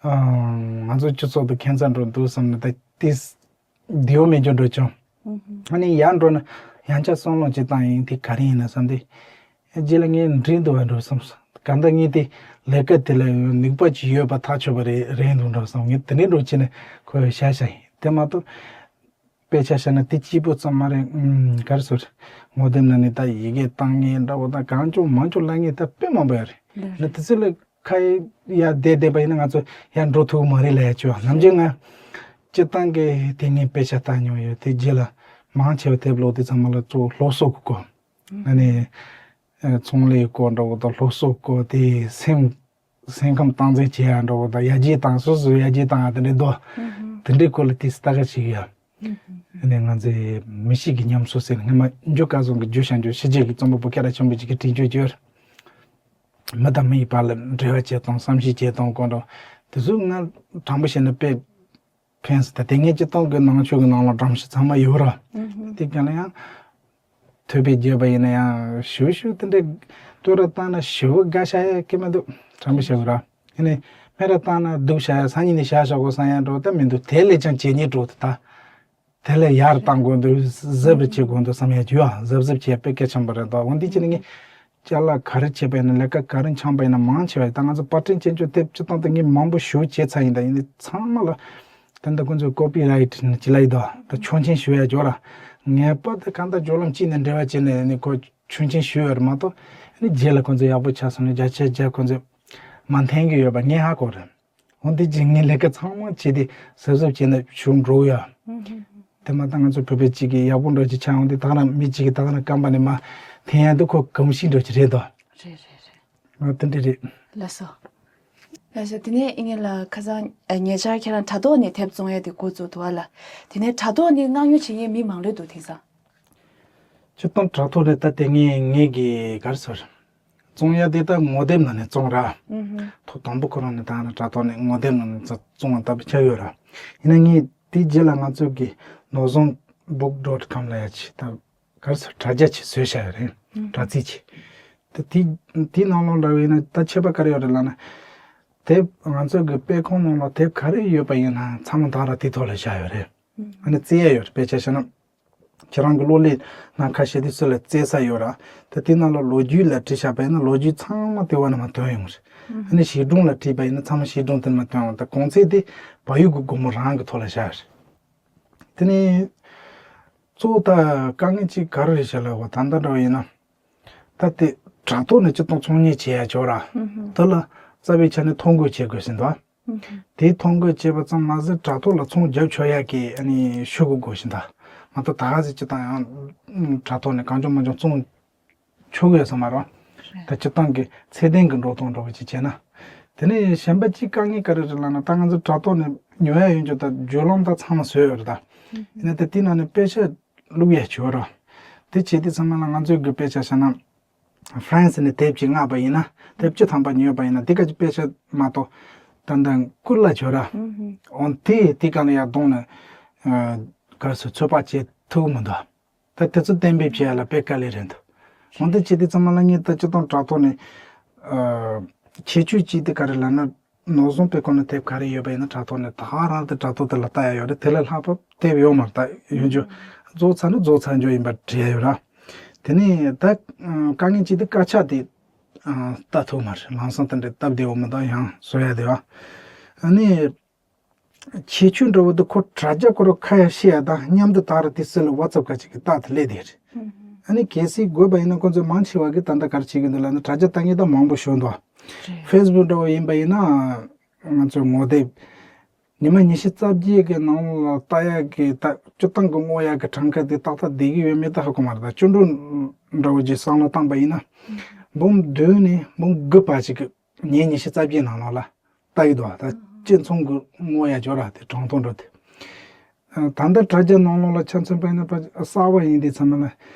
ང་ཚོ་སྤྱི་ཚོགས་དེ་ཁྱད་མཚར་འགྲོ་འདུག་བསམ་ནས་ད་དེས། བདེ་བོ་མེད་རྒྱུ་འགྲོ་བྱུང་། ཨུ་ཧུམ། ཨ་ནི་ཡར་འགྲོ་ན་ཡང་བསྐྱར་བསམ་བློ་ཅིག་བཏང་ཡིན་དེ་ག་རེ་ཡིན་ན་བསམ་སྟེ། རྗེས་ལ་ངས་འགྲིག་འདུག་བ་འགྲོ་བསམ་སོང་། གང་ལྟར་ངས་དེ་ལས་ཀ་དེ་ལ་ནུས་པ་ཅིག་ཡོད་པ་ཐག་ཆོད་པ་རེད་རེད་འདུག་འགྲོ་བསམ་ངས་དེ་འདྲའི་འགྲོ་བྱས་ནས་ཁོ་བཤད་བཤད་ཡིན་དེ་མ་གཏོགས། དཔེ་ཆ་བཤད་ན་དེ་གཅིག་པོ་ཙམ་མ་རེད་ཨུམ་ག་རེ་ཟེར། ངོ་དེབ་ནང་ནས་ད་ཡི་གེ་བཏང་མཁན་འདྲ་བོ་དང་གང་བྱུང་མང་བྱུང་ལབ་མཁན་ད་དཔེ་མང་པོ་ཡོད་རེད། ལགས་ན་དེ་ཚོ་ལ། ཁ་ཡ་བསྡད་བསྡད་པ་ཡིན་ན་ང་ཚོ་ཡར་འགྲོ་ཐུབ་མ་རེད་ལབ་ཡ་ཅིག་ཡོད། ནམ་རྒྱུན་ང་སྤྱིར་བཏང་གི་དེ་ངས་དཔེ་ཆ་ལྟ་མྱོང་ཡོད་དེ་རྗེས་ལ་མང་ཆེ་བ་དེབ་ཀློག་དུས་ཚང་མ་ལ་གཙོ་བོ་སློབ་གསོ་གི་སྐོར་ཨ་ནི་ཚོང་ལས་སྐོར་འདྲ་བོ་དང་སློབ་གསོ་སྐོར་དེ་སེམས་སེམས་ཁམས་སྟངས་འཛིན་བྱེད་ཡ་འདྲ་བོ་དང་ཡར་རྒྱས་བཏང་སོ་སོ་ཡར་རྒྱས་བཏང་ཡ་དེ་འདྲའི་འདུག་དེ་འདྲའི་སྐོར་ལ་དེ་ལྟ་ག་ཞིག་ཡོད། ཨ་ནི་ང་ཚོའི་མི་གཤིས་ཀྱི་ཉམས་གསོ་ཟེར་ནས་སྔ་མ་འཇུ་སྐལ་བཟང་གིས་བརྗོད་བཞག་འཇུ་ཕྱི་རྒྱལ་གྱི་རྩོམ་པ་པོ་སྐད་གྲགས་ཆེན་པོ་ཅིག་གིས་བྲིས་བརྗོད་བརྗོད། མི་དང་མི་ཡི་བར་ལ་འབྲེལ་བ་བྱེད་སྟངས་བསམ་ཤེས་བྱེད་སྟངས་སྐོར་འདྲ་དེ་ཚོ་ང་དྲང་པོ་བཤད་ན་དཔེ་ཕན་སོང་། ད་དེ་སྔའི་སྤྱིར་བཏང་གི་ནང་ཆོས་ཀྱི་ནང་ལ་སྒྲོམ་གཞི་ཚང་མ་ཡོད་ར། དེ་ག་ལ་ཡང་ཐོས་པའི་རྒྱལ་བ་ཡིན་ན་ཡང་ཞུ་ཞུ་དེ་འདྲའི་བསྟོད་ར་བཏང་ན་ཞུ་དགའ་ཤ་ཡ་གི་མི་འདུག་དྲང་པོ་བཤད་དགོས་ར། ཡིན་ནའི་སྨད་ར་བཏང་ན་སྡུག་ཤ་ཡ་སང་ཉིན་ནས་བཞག་བཞག་གོ་བསམ་ཡ་འགྲོ་ད་མི་འདུག་དེ་ལས་ཀྱང་ཇེ་ཉེ་འགྲོ་དེ་ད། དེ་ལས་ཡར་བཏང་དགོས་འདུག་གཟབ་རེ་བྱེད་དགོས་འདུག་བསམ་ཡ་ཡོད་ཨ། གཟབ་གཟབ་བྱེད་དཔེ་གལ་ཆེན་པོ་རེད་དོ། འོན་ཏེ་ཅི་ནི་ངས་ཅ་ལག་ག་རེ་བྱས་པ་ཡིན་ན་ལས་ཀ་ག་རེ་འཆང་པ་ཡིན་ན་མང་ཆེ་བ་ཡིན་ད་ང་ཚོ་པར་སྐྲུན་ཅན་ཅོ་དེབ་སྤྱི་བཏང་དུ་ངས་མང་པོ་ཞུ་བྱས་ཚར་ཡིན་ད་ཡིན་ནི་ཚང་མ་ལ་ད་ལྟ་ཁོང་ཚོས་ཀོ་པི་རའིཊ་ནི་ཅི་ལ་ཡིན་དོ་ད་ཆོག་མཆན་ཞུ་ཡ་འཇོག་ར་ངེས་པར་དུ་གང་ལྟར་སྦྱོར་ལམ་གཅིག་ནས་འབྲེལ་བ་བྱས་ནས་ནི་ཁོ་ཆོག་མཆན་ཞུ་ཡོད་རེད་མ་གཏོགས་ནི་རྗེས་ལ་ཁོང་ཚོས་ཡག་པོ་ཆགས་སོང་ནི་བརྒྱ་ཆ་བརྒྱ་ཁོང་ཚོས་མ་འཐེན་གི་ཡོད་པ་ངས་ཧ་གོ་རེད། འོན་ཏེ་ཇི་ངའི་ལས་ཀ་ཚང་མ་བྱས་ཏེ་གཟབ་གཟབ་བྱས་ནས་ཞུ་འགྲོ་ཡ། དེ་མ་ད་ང་ཚོ་བོད་པའི་གཅིག་གིས་ཡག་པོ་འགྲོ་ཅིག་ཆགས་འོང་དེ་ད་ག་རང་མི་གཅིག་གིས་ད་ག་རང་སྐམ་པ་ནས་མ་འཐེན་ཡ་འདུག་ཁོ་གོམས་གཤིས་འགྲོ་ཅིག་རེད་དོ། རེད་རེད་རེད། ང་དེ་འདྲ་རེད། ལགས་སོ། ལགས་སོ། དེ་ནས་ཨིན་ངེ་ལ་ཁ་སང་ཉེ་ཆར་ཁྱེད་རང་དྲ་ཐོག་ནས་དེབ་བཙོང་ཡ་དེ་འགོ་བཙུགས་འདུག་བ་ལ། དེ་ནས་དྲ་ཐོག་ནས་མངགས་ཉོ་བྱེད་མཁན་མི་མང་རེད་འདུག་དེང་སང་། སྤྱིར་བཏང་དྲ་ཐོག་ནས་ད་དེ་ངས་ངེད་ཀྱི་ག་རེ་ཟེར། བཙོང་ཡ་དེ་ད་ངོ་དེབ་ནང་ནས་བཙོང་ར། ཐོག་དང་པོ་ཁོ་རང་ནས་ད་ནི་དྲ་ཐོག་ནས་ངོ་དེབ་ནང་ནས་བཙོང་བ་ལྟ་བུ་ཆགས་ཡོད་ར། ཡིན་ན་ངས་དེའི་རྗེས་ལ་ང་ཚོ་གི་ནོར་བཟང་book dot com ལ་ཡ་ཆེ་ད་ག་རེ་ཟེར་དྲ་རྒྱ་ཆེ་བཟོས་བཞག་ཡོད་རེད། དྲ་ཚིགས་ཆེ། ད་དེ་དེའི་ནང་ལོགས་འདྲ་བ་ཡིན་ན་ད་ཁྱད་པར་ག་རེ་ཡོད་རེད་ལབ་ན། དེབ་ང་ཚོ་གི་དཔེ་ཁང་ནང་ལ་དེབ་ག་རེ་ཡོད་པ་ཡིན་ན་ཚང་མ་ད་ར་དེ་ཐོག་ལ་བཞག་ཡོད་རེད། ཨ་ནི་བཙལ་ཡ་ཡོད་རེད། དཔེ་ཆ་བཞག་ན། ཁྱེད་རང་གི་གློག་ཀླད་ནང་ཁ་ཤས་དེ་སུ་ལ་བཙལ་ས་ཡོད་ར། ད་དེ་ནང་ལ་ལོ་རྒྱུས་ལ་བྲིས་བཞག་པ་ཡིན་ན་ལོ་རྒྱུས་ཚང་མ་དེ་བ་ནས་མར་ཐོན་ཡོང་རེད། ཨ་ནི་བྱིས་སྒྲུང་ལ་བྲིས་པ་ཡིན་ན་ཚང་མ་བྱིས་སྒྲུང་དེ་ནས་མར་ཐོན་ཡོང་། ད་གོང་ཚད་དེ་བལ་ཡུལ་གྱི་སྒོར་མོ་རང་གི་ཐོག་ལ་བཞག་རེད། དེ་ནས་གཙོ་བོ་ད་དཀའ་ངལ་གཅིག་ག་རེ་རེད་ཟེར་ལབ་པ་ད་ལྟ་འདྲ་བ་ཡིན་ན། ད་དེ་དྲ་ཐོག་ནས་སྤྱིར་བཏང་ཚོང་གཉེར་བྱེད་ཡ་ཅིག་ཡོད་ར། དེ་ལ་རྩ་བའི་ཆ་ནས་ཐོ་འགོད་བྱེད་དགོས་ཟིན་ཏོ། དེའི་ཐོ་འགོད་བྱས་པ་ཙམ་མ་ཟད་དྲ་ཐོག་ལ་ཚོང་རྒྱབ་ཆོག་ཡ་གི་ཨ་ནི་ཤོག་གུ་དགོས་ཤིང་ད། མ་གཏོགས་ད་ག་ཟེ་སྤྱིར་བཏང་ཡང་དྲ་ཐོག་ནས་གང་བྱུང་མང་བྱུང་ཚོང་ཆོག་གི་ཡོད་ས་མ་རེད། ད་སྤྱིར་བཏང་གི་ཚད་ལྡན་གྱི་འགྲོ་སྟངས་འདྲ་བོ་ཅིག་བྱས་ན། དེ་ནས་གཞན་པ་གཅིག་དཀའ་ངལ་ག་རེ་རེད་ལབ་ན་ད་ང་ཚོ་དྲ་ཐོག་ནས་ཉོ་ཡ་ཡོད་རྒྱུ་ད་བརྒྱུད་ལམ་ད་ཚང་མ་བཟོས་ཡོད་རེད་ད། ཡིན་ན་ད་དེ་ནང་ནས་དཔེ་ཆ་བླུག་ཡ་ཅིག་ཡོད་རེད། དེ་བྱས་དུས་ཚང་མ་ལ་ང་ཚོའི་གི་དཔེ་ཆ་བཞག་ན། ཧྥ་རན་སི་ནས་དེབ་ཅིག་མངགས་པ་ཡིན་ན་དེབ་བཅུ་ཐམ་པ་ཉོས་པ་ཡིན་ན་དེ་ག་ཅིག་དཔེ་ཆ་མ་གཏོགས་ད་ལྟ་སྐུ་ལ་བྱོས་ར། འོན་ཏེ་དེ་ག་ལ་ཡར་གཏོང་ནས་ག་རེ་ཟེར་ཚོད་དཔག་བྱེད་ཐུབ་མི་འདུག་ད་དེ་ཚོ་གཏན་འབེབས་བྱེད་ཡ་ལ་དཔེ་དཀའ་ལས་རེད་འདུག་འོན་ཏེ་བྱེད་དུས་ཚང་མ་ལ་ངས་ད་སྤྱིར་བཏང་དྲ་ཐོག་ནས་ཁྱད་ཆོས་གཅིག་དེ་ག་རེ་ལབ་ན། ནོར་བཟང་དཔེ་ཁང་ནས་དེབ་ག་རེ་ཡོད་པ་ཡིན་ན་དྲ་ཐོག་ནས་ད་ག་རང་དེ་དྲ་ཐོག་དེ་ལ་ལྟ་ཡ་ཡོད་རེད། དེ་ལས་ལྷག་པ་དེབ་ཡོད་མ་རེད། ད་ཡོད་རྒྱུ་རྫོགས་ཚར་ན་རྫོགས་ཚར་རྒྱུ་ཡིན་པ་བྲིས་ཡ་ཡོད་ར། དེ་ནས་ད་དཀའ་ངལ་གཅིག་དེ་དཀར་ཆག་དེ་ལྟ་ཐུབ་མ་རེད། ལམ་སང་དེ་འདྲའི་སྟབས་བདེ་བོ་མི་འདུག་ཡང་བཟོ་ཡ་དེ་བ། ཨ་ནི་ཁྱད་ཆོས་འདྲ་བོ་དེ་ཁོ་དྲ་རྒྱ་ཁོ་རང་ཁ་ཡ་ཤེས་ཡ་དང་མཉམ་དུ་ད་ར་དེ་སུ་ལ་ཝ་ཙབ་ག་ཅིག་གི་རྟགས་དེ་སླེབས་དེ་རེད། ཨ་ནི་གལ་སྲིད་དགོས་པ་ཡིན་ན་ཁོ་ཚོས་མང་ཆེ་བ་གིས་ད་ལྟ་ག་རེ་བྱེད་ཀྱི་འདུག་ལབ་ན་དྲ་རྒྱ་ལྟ་མཁན་ད་མང་པོ་ཞིག་འདུག་ཧྥེ་སི་བུག་འདྲ་བོ་ཡིན་པ་ཡིན་ན་ང་ཚོའི་ངོ་དེབ་ཉི་མ་ཉི་ཤུ་རྩ་བརྒྱད་ཀྱི་ནང་ལ་ལྟ་ཡག་གི་ད་སྤྱིར་བཏང་གི་བསྔོག་ཡག་གི་གྲངས་ཀ་དེ་ཏག་ཏག་བསྡད་ཀྱི་ཡོད་མེད་ད་ཧ་གོ་མ་རེད། ད་སྐྱིན་འགྲུལ་འདྲ་བོ་ཅིག་བསམ་བློ་བཏང་པ་ཡིན་ན་འབུམ་བདུན་ནས་འབུམ་དགུ་བར་ཅིག་གི་ཉིན་ཉི་ཤུ་རྩ་བརྒྱད་ནང་ལོགས་ལ་ལྟ་ཡི་འདུག་ད་སྤྱི་ཚོགས་ཀྱི་བསྔོག་ཡག་སྦྱོར་ར་དེ་གྲངས་ཐོ་འགྲོ་དེ། ད་ལྟ་དྲ་རྒྱ་ནང་ལོགས་ལ་ཆ་མཚོན་པ་ཡིན་ན་ཕ་གསར་བ་ཡིན་དུས་ཚང་མ་ལ་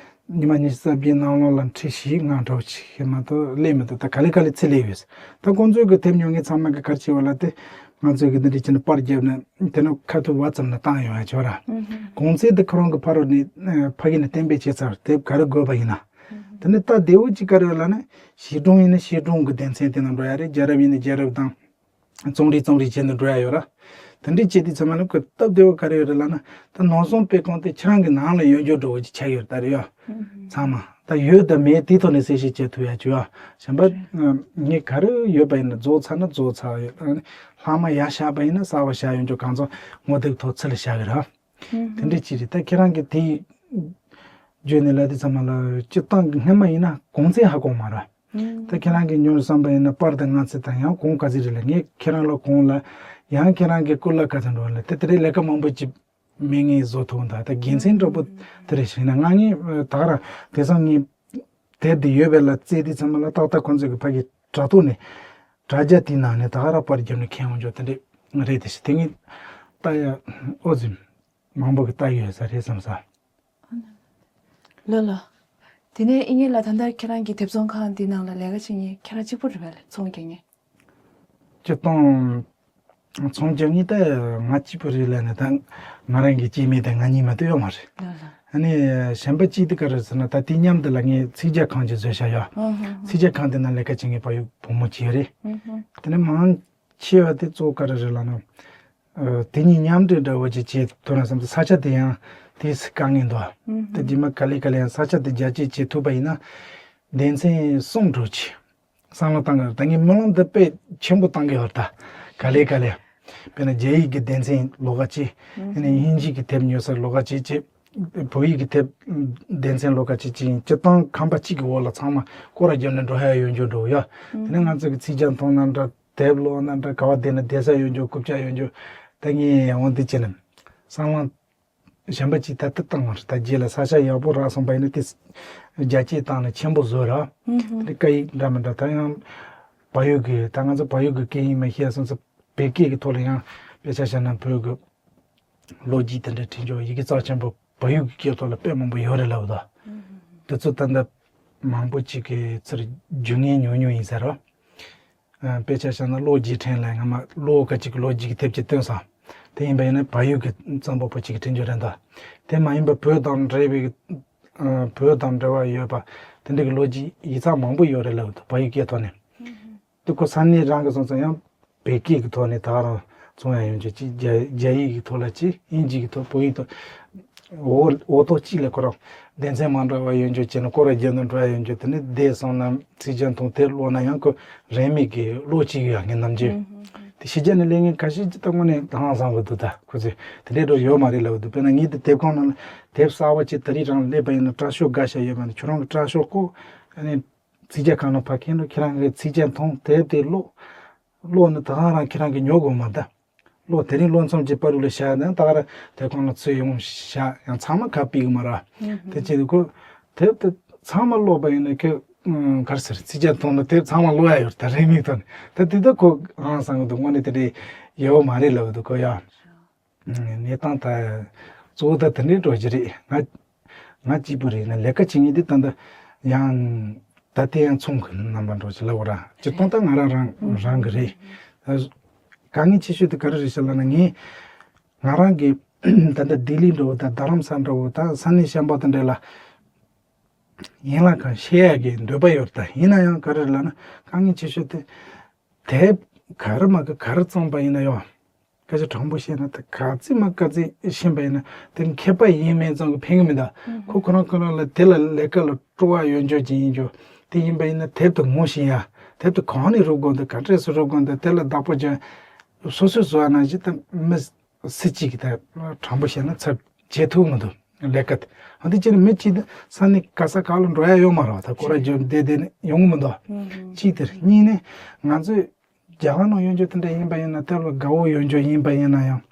ཉི་མ་ཉི་ཤུ་རྩ་བརྒྱད་ནང་ལོགས་ལ་འཁྲི་ཞིག་ང་འདྲ་བོ་ཅིག་ཡིན་མ་གཏོགས་སླེབས་མི་འདུག་ད་ག་ལེ་ག་ལེ་ཚུར་སླེབས་ཡོད། ད་ཁོང་ཚོའི་གི་དེབ་ཉོ་མཁན་ཚང་མ་གི་ག་རེ་བྱེད་པ་ལ་དེ་ང་ཚོའི་གི་འདི་འདྲ་བྱས་ནས་པར་བརྒྱབ་ནས་དེ་ནས་ཁ་ཐུག་ཝ་ཙབ་ནས་བཏང་ཡོང་ཡ་ཅོག་ར། གོང་ཚད་དེ་ཁོ་རང་གི་ཕ་རོལ་ནས་ཕ་གི་ནས་གཏན་འབེབས་བྱས་ཚར། དེབ་ག་རེ་དགོས་པ་ཡིན་ན། དེ་ནས་ད་བདེ་བོ་ཅིག་ག་རེ་ཡོད་ལབ་ན་བྱིས་སྒྲུང་ཡིན་ན་བྱིས་སྒྲུང་གི་སྡེ་ཚན་དེ་ནང་འགྲོ་ཡ་རེད། རྒྱལ་རབས་ཡིན་ན་རྒྱལ་རབས་དང་། རྩོམ་རིག་རྩོམ་རིག་བྱས་ནས་འགྲོ་ཡ་ཡོད་ར། དེ་འདྲའི་བྱེད་དུས་ཚང་མ་ལ་ཁོ་སྟབས་བདེ་བོ་ག་རེ་ཡོད་རེད་ལབ་ན་ད་ནོར་བཟང་དཔེ་ཁང་དེ་ཁྱེད་རང་གི་ནང་ལ་ཡོད་རྒྱུ་འདྲ་བོ་ཅིག་ཆགས་ཡོད་རེད་ད་རེད་ཡ། ཚང་མ་ད་ཡོད་དང་མེད་དེའི་ཐོག་ནས་གསལ་བཤད་བྱེད་ཐུབ་ཡ་ཅིག་ཡ། གཞན་པ་ངས་ག་རེ་ཡོད་པ་ཡིན་ན་རྫོགས་ཚར་ན་རྫོགས་ཚར་ཡོད། ལྷག་མ་ཡར་བཞག་པ་ཡིན་ན་གསར་བ་བཞག་ཡོང་རྒྱུ་གང་ཚོ་ངོ་དེབ་ཐོག་ཚུར་ལ་བཞག་གི་ར། དེ་འདྲའི་ཅིག་རེད། ད་ཁྱེད་རང་གི་དེ་བརྗོད་ནས་ལབ་དུས་ཚང་མ་ལ་སྤྱིར་བཏང་གི་སྔན་མ་ཡིན་ན་གོང་ཚད་ཧ་གོ་མ་ར། ད་ཁྱེད་རང་གིས་ཉོ་བསམ་པ་ཡིན་ན་པར་དང་ང་ཚོ་དང་ཡང་གོང་ག་ཚོད་རེད་ལ་ངས་ཁྱེད་རང་ལ་གོང་ལ་ཡང་ཁྱེད་རང་གི་སྐུ་ལ་ག་ཚོད་འགྲོ་ལ་དེ་དེ་རེད་ལས་ཀ་མང་པོ་ཅིག་མི་ངས་བཟོ་ཐུབ་འདུག་ད་དགེ་མཚན་འདྲ་པོ་དེ་རེད་ཞེ་ན་ང་ངས་ད་ག་རང་དེང་སང་ངས་དེབ་དེ་ཡོད་པའི་ལ་བཙལ་དུས་ཚང་མ་ལ་ཏག་ཏག་ཁོང་ཚོ་གི་ཕ་གི་དྲ་ཐོག་ནས་དྲ་རྒྱ་དེའི་ནང་ནས་ད་ག་རང་པར་བརྒྱབ་ནས་ཁྱེར་ཡོང་ཆོག་དེ་འདྲས་རེད། དེ་ཞིག་དེ་ངས་ལྟ་ཡ་ཨོ་ཙི་མང་པོ་གི་ལྟ་ཡོད་ས་རེད་བསམ་ས། ལོ་ལོ། དེ་ནས་ཨིན་ངེ་ལ་ད་ལྟ་ཁྱེད་རང་གི་དེབ་ཚོང་ཁང་འདི་ནང་ལ་ལས་ཀ་བྱེད་མཁན་ཁྱེད་རང་གཅིག་པུ་རེད་པས་ལས་ཚོང་རྒྱག་མཁན། སྤྱིར་བཏང་ཚོང་རྒྱག་མཁན་ད་ང་གཅིག་པུ་རེད་ལབ་ནས་ད་ང་རང་གི་སྐྱེས་དམན་དེ་ང་གཉིས་མ་གཏོགས་ཡོད་མ་རེད། ལགས་ལགས། ཨ་ནི་གཞན་པ་གཅིག་དེ་ག་རེ་ཟེར་ན་ད་དེ་མཉམ་དུ་ལ་ངས་ཚིག་ཇ་ཁང་ཅིག་བཟོས་བཞག་ཡོད། ཨ་ཧ་ཧ། ཚིག་ཇ་ཁང་དེ་ནང་ལས་ཀ་བྱེད་མཁན་ཕ་ཡུལ་བུ་མོ་གཅིག་ཡོད་རེད། ཨ་ཧ། དེ་ནས་མང་ཆེ་བ་དེ་གཙོ་བོ་ག་རེ་རེད་ལབ་ན། ཨ་དེ་གཉིས་མཉམ་འབྲེལ་འདྲ་བོ་ཅིག་བྱེད་ཐུབ་ན་བསམ་ཚེ་ས་ཆ་དེ་ཡང་དེ་སུ་དཀའ་ངལ་འདུག་ཨ་ཧ། དེ་རྗེས་མ་ག་ལེ་ག་ལེ་ཡང་ས་ཆ་དེ་རྒྱ་སྐྱེད་བྱེད་ཐུབ་པ་ཡིན་ན་སྡེ་ཚན་གསུམ་འགྲོ་ཆེ། བསམ་བློ་བཏང་གི་ཡོད། ད་ངས་སྨོན་ལམ་འདི་དཔེ་ཆེན་པོ་བཏང་གི་ཡོད་ད། ག་ལེ་ག་ལེ། དཔེར་ན་རྒྱ་ཡིག་གི་སྡེ་ཚན་ལོགས་ཀ་གཅིག་ཨ་ནི་དབྱིན་ཇི་གི་དེབ་ཉོ་སར་ལོགས་ཀ་གཅིག་གཅིག་བོད་ཡིག་གི་དེབ་སྡེ་ཚན་ལོགས་ཀ་གཅིག་གཅིག་ཡིན། སྤྱིར་བཏང་ཁང་པ་གཅིག་གི་འོག་ལ་ཚང་མ་སྐོར་ར་བརྒྱབ་ནས་འགྲོ་ཧ་ཡ་ཡོད་འགྱོ་འགྲོ་ཡ། དེ་ནས་ང་ཚོ་གི་ཚིག་ཇ་འཐུང་ན་འདྲ་དེབ་ཀློག་ན་འདྲ་ག་བ་བསྡད་ན་བསྡད་ས་ཡོད་འགྱོ་རྐུབ་ཀྱག་ཡོད་འགྱོ། ད་ངས་འོང་འདི་བྱས་ནས་བསམ་བློ། གཞན་པ་ཅིག་ད་ལྟ་བཏང་བ་རེད། ད་རྗེས་ལ་ས་ཆ་ཡག་པོ་རག་སོང་པ་ཡིན་ན་དེ་རྒྱ་སྐྱེད་བཏང་ནས་ཆེན་པོ་བཟོས་ར། ཨུ་ཧུ། དེ་སྐད་ཡིག་འདྲ་མི་འདྲ་ད་ཡང་ བལ་ཡུལ་གྱི་ད་ང་ཚོ་བལ་ཡུལ་གྱི་སྐད་ཡིན་མ་ཤེས་སོང་ཙང་བོད་སྐད་ཀྱི་ཐོག་ལ་ཡང་དཔེ་ཆ་བཞག་ན་བོད་ཀྱི་ལོ་རྒྱུས་དེ་འདྲ་བྲིས་འཇོག་ཡི་གེ་རྩ་ཆེན་པོ་བལ་ཡུལ་གྱི་སྐད་ཐོག་ལ་དཔེ་མང་པོ་ཡོད་རེད་ལབ་ད། དེ་ཚོ་ད་ལྟ་མང་པོ་ཅིག་གི་ཚུར་རྒྱུས་ངན་ཉུང་ཉུང་ཡིན་ས་རེད། ཨ། དཔེ་ཆ་བཞག་ན་བློ་རྒྱས་ཕྲན་ལ་སྔ་མ་བློ་ཁ་ཅིག་གི་ལོ་རྒྱུས་ཀྱི་དེབ་ཅིག་བཏོན་སོང་། དེ་ཡིན་པ་ཡིན་ན་བལ་ཡུལ་གྱི་རྩོམ་པ་པོ་ཅིག་གིས་བྲིས་རྒྱུ་རེད་འདུག་དེ་མ་ཡིན་པ་བོད་དང་འབྲེལ་བའི། ཨ། བོད་དང་འབྲེལ་བ་ཡོད་པ་དེ་འདྲ་གི་ལོ་རྒྱུས་ཡིག་ཚགས་མང་པོ་ཡོད་རེད་ལབ་འདུག་བལ་ཡུལ་སྐད་ཐོག་ནས། དེ་ཁོ་ས་གནས་རང་གི་སོང་ཙང་ཡང་བོད་སྐད་ཀྱི་ཐོག་ནས་ད་ག་རང་རྩོམ་ཡ་ཡོང་རྒྱུ་ཅིག་རྒྱ་རྒྱ་ཡིག་གི་ཐོག་ལ་ཅིག་དབྱིན་ཇི་གི་ཐོག་བོད་ཡིག་ཐོག་འོ་འོ་ཐོག་གཅིག་ལ་ཁོ་རང་སྡེ་ཚན་མ་འདྲ་བ་ཡོད་འཇོག་བྱས་ན་སྐོར་ར་རྒྱག་ནས་འགྲོ་ཡ་ཡོད་འཇོག་དེ་ནས་བསྡད་སོང་ན་ཚིག་ཇ་འཐུང་དེབ་ཀློག་ན་ཡང་ཁོ་རིན་མེད་ཀྱི་བློ་གཅིག་ཡོད་ངའི་རྣམ་འགྱུར། དེ་ཕྱི་རྒྱལ་ནས་སླེབས་མཁན་ཁ་ཤས་ཀྱིས་ད་དངོས་གནས་ཧང་སང་གི་འདུག་ད་ཁོ་ཚོས་དེ་འདྲའི་འགྲོ་ཡོད་མ་རེད་ལབ་འདུག་དཔེར་ན་ངས་དེ་དེབ་ཁང་ནང་ལ་དེབ་གསར་བ་ཅིག་ད་རིང་རང་སླེབས་པ་ཡིན་ན་སྐྲ་ཤོག་འགའ་ཤས་ཡོད་པ་ནི་ཁྱོད་རང་གི་སྐྲ་ཤོག་ཁོ་ཨ་ནི་ཚིག་ཇ་ཁང་ནང་ཕར་འཁྱེར་འགྲོ་ཁྱེད་རང་གི་ཚིག་ཇ་འཐུང་དེབ་དེ་ཀློག་ཀློག་ནི་ད་ག་རང་ཁྱེད་རང་གིས་ཉོ་དགོས་མ་ད། ཀློག་དེ་རིང་ཀློག་མཚམས་ཀྱི་པར་རིས་ལ་བཞག་ནས་ད་ག་རང་དེབ་ཁང་ལ་ཚུར་ཡོང་བཞག་ཡང་ཚང་མ་ཁ་ཕྱེ་གི་མ་རེད། དེ་བྱས་ནས་ཁོ་དེབ་དེ་ཚང་མ་ཀློག་པ་ཡིན་ན་ཁོས་ཨུམ་ག་རེ་ཟེར་ཚིག་ཇ་འཐུང་ན་དེབ་ཚང་མ་ཀློག་ཡ་ཡོད་རེད་ད་རིན་མེད་ཐོག་ནས་ད་དེ་ད་ཁོ་ཧང་སང་གི་འདུག་དངོས་གནས་དེ་འདྲའི་ཡོད་མ་རེད་ལབ་འདུག་ཁོ་ཡ། གནས་སྟངས་ད་གཙོ་བོ་ད་དེ་འདྲའི་འགྲོ་གི་རེད། ང་ང་གཅིག་པུ་རེད་ན་ལས་ཀ་བྱེད་མཁན་དེ་ད་ལྟ་ཡང་ད་ལྟ་ཡང་ཚོང་གི་རྣམ་པ་འགྲོ་གི་ལབ་དགོས་ར། སྤྱིར་བཏང་ད་ང་རང་རང་རང་གི་རེད། དཀའ་ངལ་ཆེ་ཤོས་དེ་ག་རེ་རེད་ཟེར་ལབ་ན་ངས་ང་རང་གི་ད་ལྟ་ལྡི་ལི་འདྲ་བོ་དང་རྡ་རམ་ས་འདྲ་བོ་དང་ས་གནས་གཞན་པ་དེ་འདྲ་ལ་ཡན་ལག་ཁང་ཕྱེ་ཡག་གི་འདོད་པ་ཡོད་རེད། ད་ཡིན་ན་ཡང་ག་རེ་རེད་ལབ་ན་དཀའ་ངལ་ཆེ་ཤོས་དེ་དེབ་ག་རེ་མ་གི་ག་རེ་བཙོངས་པ་ཡིན་ན་ཡང་། སྐད་ཆ་དྲང་པོ་བཤད་ན་ད་ག་ཚོད་མ་ག་ཚོད་ཤེས་པ་ཡིན་ན་དེ་མཁས་པ་ཡིན་མིན་ཙམ་གྱིས་ཕན་གྱི་མི་འདུག་ཁོ་ཁོ་རང་ཁོ་རང་ལ་དེ་ལ་ལས་ཀ་ལ་སྤྲོ་བ་ཡོད་འཇོག་ཅིག་ཡིན་འཇོག་དེ་ཡིན་པ་ཡིན་ན་དེབ་དེ་ངོ་ཤེས་ཡ། དེབ་དེ་གང་ནས་རུབ་དགོས་འདུག་ག་འདྲས་སུ་རུབ་དགོས་འདུག་དེ་ལ་བདག་པོ་བྱས་སོ་སོས་བཟོ་བ་ནང་བཞིན་དེ་མི་སུ་གཅིག་གིས་དེ་དྲང་པོ་བཤད་ན་ཚབ་བྱེད་ཐུབ་མི་འདུག་ལས་ཀ་དེ། ཨ་འདི་བྱས་ན་མི་གཅིག་དེ་ས་གནས་ག་ས་ག་ལ་འགྲོ་ཡ་ཡོད་མ་རེད། ད་སྐོར་ར་རྒྱབ་བསྡད་བསྡད་ནས་ཡོང་གི་མི་འདུག་གཅིག་དེ་རེད། གཉིས་ནས་ང་ཚོས་རྒྱ་གར་ནང་ཡོད་འཇོག་དེ་འདྲ་ཡིན་པ་ཡིན་ན་དེ་ལ་དགའ་བོ་ཡོད་འཇོག་ཡིན་པ་ཡིན་ན་ཡང་།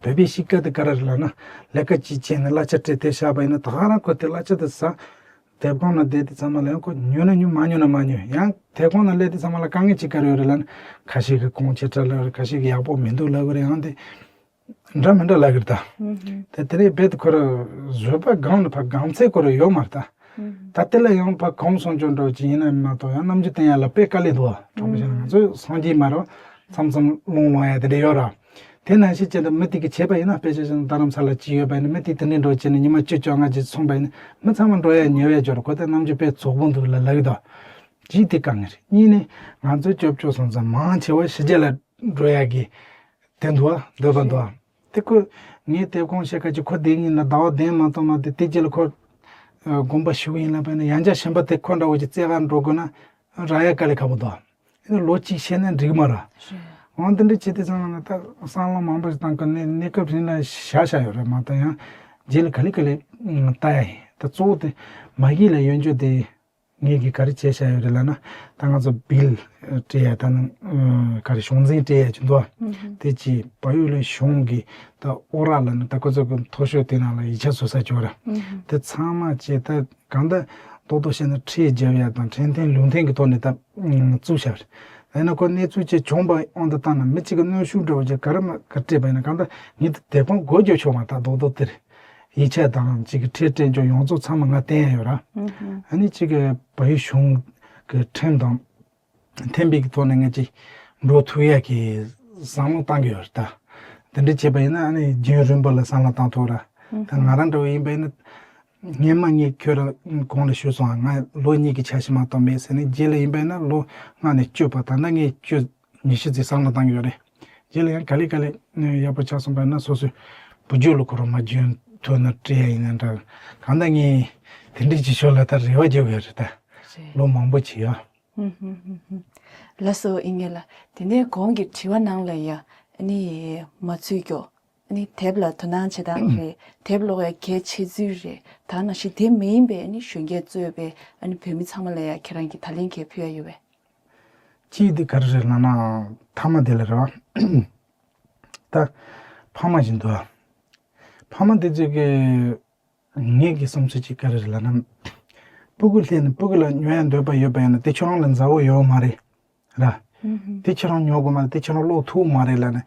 བོད་པའི་གཤིས་ཀ་དེ་ག་རེ་རེད་ལབ་ན་ལས་ཀ་ཅིག་བྱས་ནས་གླ་ཆ་སྤྲད་དེ་བཞག་པ་ཡིན་ན་ད་ག་རང་ཁོ་དེ་གླ་ཆ་དེ་ཟ། དེབ་ཁང་ནང་བསྡད་དེ་ཚང་མ་ལ་ཡང་ཁོ་ཉོས་ན་ཉོས་མ་ཉོས་ན་མ་ཉོས་ཡང་དེབ་ཁང་ནང་སླེབས་དེ་ཚང་མ་ལ་དཀའ་ངལ་ཅིག་ག་རེ་ཡོད་རེད་ལབ་ན་ཁ་ཤས་ཀྱིས་གོང་ཆེ་དྲགས་ལབ་རེད། ཁ་ཤས་ཀྱིས་ཡག་པོ་མི་འདུག་ལབ་གི་རེད། ཡང་དེ། འདྲ་མི་འདྲ་ལབ་གི་རེད་ད། དེ་དེ་རིང་རྦད་དེ་ཁོ་ར་བཟོད་པ་སྒང་ནས་ཕར་སྒང་ཚད་ཁོ་ར་ཡོད་མ་རེད་ད། ད་དེ་ལ་ཡང་ཕར་གོམས་སོང་ཅོག་འདྲ་བོ་ཅིག་ཡིན་ན་མ་གཏོགས་ཡང་རྣམ་འགྱུར་བསྟན་ཡ་ལ་དཔེ་དཀའ་ལས་འདུག་ཨ། དྲང་པོ་བཤད་ན་ང་ཚོས་སངས་རྒྱས་མ་རེད་བ། མཚམས་མཚམས་བློང་བློང་ཡ་དེ་འདྲ་ཡོད་ར། དེ་ནང་བཞིན་བྱས་ཏེ་མི་དེ་གིས་བྱས་པ་ཡིན་ན་དཔེ་ཆ་བཞག་ན་རྡ་རམ་ས་ལ་ཅིག་ཡོད་པ་ཡིན་ན་མི་དེ་དེ་འདྲ་འདྲ་བོ་བྱས་ནས་ཉི་མ་བཅུ་བཅོ་ལྔ་ཅིག་སོང་པ་ཡིན་ན་མི་ཚང་མ་འགྲོ་ཡ་ཉོ་ཡ་འབྱོར་ཁོ་དེ་རྣམ་འགྱུར་དཔེ་རྫོགས་པོ་འདུག་ལ་ལབ་གི་འདུག་གཅིག་དེ་དཀའ་ངལ་རེད། གཉིས་ནས་ང་ཚོའི་སྐྱོབ་བཅོལ་སོང་ཙང་མང་ཆེ་བ་ཕྱི་རྒྱལ་ལ་འགྲོ་ཡ་གི་དེ་འདུག་ཨ། འདོད་པ་འདུག་ཨ། དེ་ཁོས་ངའི་དེབ་ཁང་ཕྱེད་ཀ་ཅིག་ཁོ་བསྡད་ཡིན་ན་ཟླ་བ་བདུན་མ་གཏོགས་མ་དེ་དེ་རྗེས་ལ་ཁོ་དགོངས་པ་ཞུ་གི་ཡིན་ལབ་པ་ཡིན་ན་ཡང་བསྐྱར་གཞན་པ་དེ་ཁོ་འདྲ་བོ་ཅིག་བཙལ་ག་འགྲོ་དགོས་ན་རག་ཡ་དཀའ་ལས་ཁག་པོ་འདུག་ཨ། ཨེ་ནི་ལོ་གཅིག་ཕྱིན་ན་འགྲིག་གི་མ་རེད། འོ་འདི་འདྲ་བྱས་དུས་ཙམ་ལ་ད་བསམ་བློ་མང་པོ་ཞིག་བཏང་གི་གནས་གནས་སྐབས་རིང་ལ་བཞག་བཞག་ཡོད་རེད་མ་གཏོགས་ཡང་རྗེས་ལ་ག་ལེ་ག་ལེ་ལྟ་ཡ་ཡིན། ད་གཙོ་བོ་དེ་མ་གཞི་ལ་ཡོད་འཇོག་དེ། ངེད་ཀྱིས་ག་རེ་བྱས་བཞག་ཡོད་རེད་ལབ་ན། ད་ང་ཚོ་བིལ་སྤྲད་ཡ་ད་ནི་ག་རེ་གཞུང་འཛིན་སྤྲད་ཡ་ཅིག་འདུག་ཨ། དེ་ཅིག་བལ་ཡུལ་གཞུང་གི་ད་ཨོ་རག་ལབ་ན་ད་ཁོ་ཚོ་གི་མཐོ་ཤོས་དེ་ནང་ལ་ཡིག་ཆ་བཟོ་ས་ཅིག་ཡོད་རེད། དེ་ཚང་མ་བྱས་ད་གང་ལྟར་རྡོག་རྡོག་བཤད་ན་ཁྲལ་རྒྱབ་ཡ་དང་ཁྲལ་མཐུན་ལུགས་མཐུན་གྱི་ཐོག་ནས་ད་བཙུགས་བཞག་རེད། ཡིན་ན་ཁོ་གནས་ཚུལ་ཅིག་བྱུང་པ་དབང་དུ་བཏང་ན་མི་གཅིག་གི་གནོན་ཤུགས་འདྲ་བོ་ཅིག་ག་རེ་མ་ག་སྤྲད་པ་ཡིན་ན་གང་ལྟར་ངས་ད་དེབ་ཁང་སྒོ་རྒྱག་ཆོག་མ་ད་རྡོག་རྡོག་དེ་རེད། ཡིག་ཆ་དང་གཅིག་གི་ཁྲལ་སྤྲད་འཇོག་ཡོངས་རྫོགས་ཚང་མ་ང་བསྟན་ཡ་ཡོད་ར། ཨ་ནི་གཅིག་གི་བལ་ཡུལ་གཞུང་གི་ཁྲིམས་དང་མཐུན་པའི་གི་ཐོག་ནས་ང་གཅིག་འགྲོ་ཐུབ་ཡ་གི་བསམ་བློ་བཏང་གི་ཡོད་རེད་ད། དེ་འདྲ་བྱས་པ་ཡིན་ན་ཨ་ནི་རྒྱུན་རིང་པོ་ལ་བསམ་བློ་བཏང་ཐུབ་ར། ད་ང་རང་འདྲ་བོ་ཡིན་པ་ཡིན་ན་སྔན་མ་ངས་ཁྱོད་ར་གོང་ལ་ཞུས་སོང་ང་ལོ་གཉིས་ཀྱི་འཆར་གཞི་མ་གཏོགས་མེད་ཟེར་ནས་རྗེས་ལ་ཡིན་པ་ཡིན་ན་ལོ་ལྔ་ནས་བཅུ་བར་ད་ལྟ་ངས་བཅུ། ཉི་ཤུ་ཙམ་བསམ་བློ་བཏང་གི་ཡོད་རེད། རྗེས་ལ་ཡང་ག་ལེ་ག་ལེ་ཡག་པོ་ཆགས་སོང་པ་ན་སོ་སོའི་བུ་རྒྱུད་ལ་ཁོ་རང་མ་འཇོན་ཐུབ་ན་སྤྲད་ཡ་ཡིན་ན་འདྲ། གང་ལྟར་ངས་དེ་འདྲའི་ཅིག་ཞོར་ལ་ད་རེ་བ་རྒྱག་གི་ཡོད་རེད་ད། རེད། ལོ་མང་པོ་ཅིག་ཡ། ཧུམ་ཧུམ་ཧུམ་ཧུམ། ལགས་སོ་ཨིན་ངེ་ལགས། དེ་ནས་གོང་གི་དྲི་བ་ནང་ལ་ཡ་ཨ་ནི་མ་ཚུད་ཀྱོག་ཨ་ནི་དེབ་ལ་དོ་སྣང་བྱེད་སྟངས་རེད། དེབ་ཀློག་ཡ་གལ་ཆེ་ཚུལ་རེད། ད་ནང་བཞིན་དེ་མ་ཡིན་པའི་ཨ་ནི་གཞོན་སྐྱེས་གཙོས་པའི་ཨ་ནི་བོད་མི་ཚང་མ་ལ་ཡ་ཁྱེད་རང་གིས་ད་ལན་གལ་ཕུལ་ཡ་ཡོད་པས། གཅིག་དེ་ག་རེ་རེད་ལབ་ན་མཐའ་མ་དེ་ལ་རེད་བ། ད་ཕ་མ་བཞིན་དུ་ཨ། ཕ་མ་དེ་ཚོས་ཀྱི་ངེད་ཀྱི་བསམ་ཚུལ་གཅིག་ག་རེ་རེད་ལབ་ན། སྤུ་གུ་སླེབས་ནས་སྤུ་གུ་ལ་ཉོ་ཡ་འདོད་པ་ཡོད་པ་ཡིན་ན་དེ་ཁྱོད་རང་ལ་མཛའ་བོ་ཡོད་མ་རེད། ར། དེ་ཁྱེད་རང་ཉོ་དགོས་མ་རེད། དེ་ཁྱེད་རང་ཀློག་ཐུབ་མ་རེད་ལབ་ནས།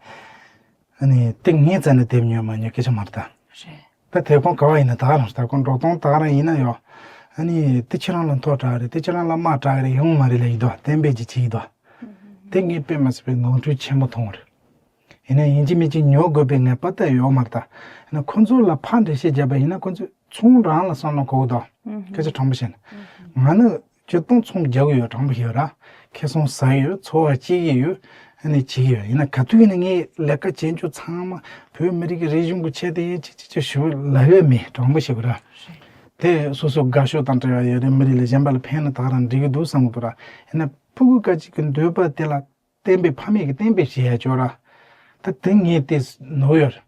ཨ་ནི་དེ་ངས་བཙལ་ནས་དེབ་ཉོས་མ་ཉོས་སྐད་ཆ་མ་རེད་ད། རེད། ད་དེབ་ཁང་ག་བ་ཡིན་ན་ད་ག་རང་རེད། ད་ཁོ་འགྲོ་སྟངས་ད་ག་རང་ཡིན་ན་ཡོད། ཨ་ནི་དེ་ཁྱེད་རང་ལ་མཐོ་དྲགས་རེད། དེ་ཁྱེད་རང་ལ་དམའ་དྲགས་རེད། ཡོང་མ་རེད་ལབ་ཡིན་དོ། གཏན་འབེབས་ཅིག་བྱེད་ཀྱི་འདུག་དེ་ངས་དཔེ་མ་སྲིད་པའི་ནོར་འཁྲུལ་ཆེན་པོ་མཐོང་བ་རེད། ཡིན་ན་ཡིན་གཅིག་མིན་གཅིག་ཉོ་དགོས་པའི་ངེས་པ་ད་ཡོད་མ་རེད་ད། ཡིན་ན་ཁོ་ཚོ་ལ་ཕར་འགྲེལ་བཤད་བརྒྱབ་པ་ཡིན་ན་ཁོ་ཚོས་ཚོང་རང་ལ་བསམ་བློ་འཁོར་གི་འདུག་སྐད་ཆ་དྲང་པོ་བཤད་ན། ང་ནི་སྤྱིར་བཏང་ཚོང་རྒྱག་གི་ཡོད། དྲང་པོ་ཞུ་ར། ཁེ་བཟང་ཟ་ཡི་ཡོད། འཚོ་བ་སྐྱེལ་གྱི་ཡོད། ཨ་ནི་བྱེད་ཀྱི་ཡོད། ཡིན་ན་ག་དུས་ཡིན་ན་ངས་ལས་ཀ་བྱེད་རྒྱུ་ཚང་མ་བོད་མི་རིགས་ཀྱི་རིག་གཞུང་གི་ཆེད་དུ་ཡིན་ཅི་ཅི་ཅི་ཞུ་ལབ་ཡོད་མེད། དྲང་པོ་ཞུ་གི་ར། དེ་སོ་སོ་དགའ་ཤོས་དང་འབྲེལ་བ་ཡོད་རེད། མི་རིགས་ལ་གཞན་པ་ལ་ཕན་ན་ད་ག་རང་འགྲིག་གི་འདུག་བསམ་གི་འདུག་ར། ཡིན་ན་ཕྲུ་གུ་སྐད་ཅིག་གི་འདོད་པ་དེ་ལ་བསྟན་པའི་ཕ་མེས་ཀྱི་བསྟན་པའི་བྱེད་ཡ་ཅོ་ར། ད་དེ་ངས་དེ་ནོར་ཡོད་རེད།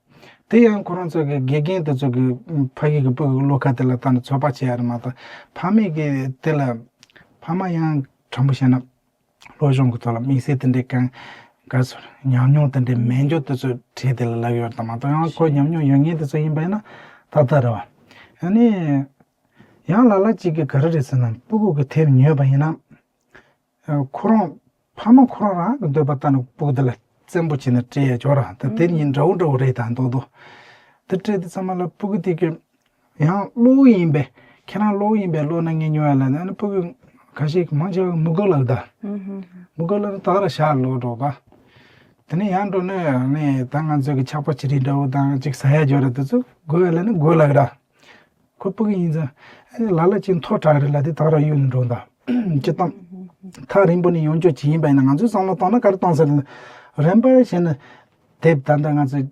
དེ་ཡང་ཁོ་རང་ཚོ་གི་དགེ་རྒན་དེ་ཚོ་གི་ཕ་གི་གི་སྤུ་གུ་བློ་ཁ་དེ་ལ་བལྟས་ནས་ཚོད་དཔག་བྱེད་ཡ་རེད་མ་གཏོགས། ཕ་མེས་ཀྱི་དེ་ལ་ཕ་མ་ཡང་དྲང་པོ་བཤད་ན་སློབ་སྦྱོང་གི་ཐོག་ལ་དམིགས་བསལ་དེ་འདྲའི་གང་ག་ཚོར་ཉམས་མྱོང་དེ་འདྲའི་མེད་འཇོག་དེ་ཚོ་བྲིས་དེ་ལ་ལབ་ཡོད་རེད་ད་མ་གཏོགས། ཡང་ཁོ་ཉམས་མྱོང་ཡོད་མཁན་དེ་ཚོ་ཡིན་པ་ཡིན་ན་ཏག་ཏག་རེད་བ། ཨ་ནི་ཡང་ལ་ལ་གཅིག་གི་ག་རེ་རེད་ཟེར་ན་སྤུ་གུ་གི་དེབ་ཉོས་པ་ཡིན་ན། ཁོ་རང་ཕ་མ་ཁོ་རང་རང་གི་འདོད་པ་ལྟར་ནས་སྤུ་གུ་དེ་ལ་བཙན་པོ་བྱས་ནས་སྤྲད་ཡ་ཅོ་ར། ད་དེ་གཉིས་འདྲ་བོ་འདྲ་བོ་རེད་ད་མདོག་མདོག་དེ་སྤྲད་དུས་ཙམ་པ་ལ་སྤུ་གུ་དེ་གི་ཡང་ཀློག་ཡིན་པས། ཁྱེད་རང་ཀློག་ཡིན་པས་ཀློག་ན་ངས་ཉོ་ཡ་ལབ་ནས། ཨ་ནི་སྤུ་གུ་ཁ་ཤས་ཀྱིས་མང་ཆེ་བ་མི་དགོས་ལབ་ད། མི་དགོས་ལབ་ནས་ད་ག་རང་ཞག་ལོག་འགྲོ་ད། དེ་ནས་ཡང་འགྲོ་ནས་ནས་ད་ང་ཚོ་གི་ཆག་པ་ཅི་རིགས་འདྲ་བོ་དང་ཅིག་ཟ་ཡ་ཅོ་ར་དེ་ཚོ་དགོས་ཡ་ལབ་ནས་དགོས་ལབ་གི་ར། ཁོ་སྤུ་གུ་ཡིན་ཙང་ཨ་ནི་ལ་ལ་ཅིག་མཐོ་དྲགས་རེད་ལབ་དེ་ད་ག་རང་གཡུག་ནས་འགྲོ་ད། སྤྱིར་བཏང་ཐག་རིང་པོ་ནས་ཡོང་རྒྱུ་ཅིག་ཡིན་པ་ཡིན་ན་ང་ཚོའི་བསམ་བློ་བཏང་ན་ག་རེ་བཏང་ཟེར་ན། རིམ་པ་བྱས་ནས་དེབ་ད་ལྟ་ང་ཚོས་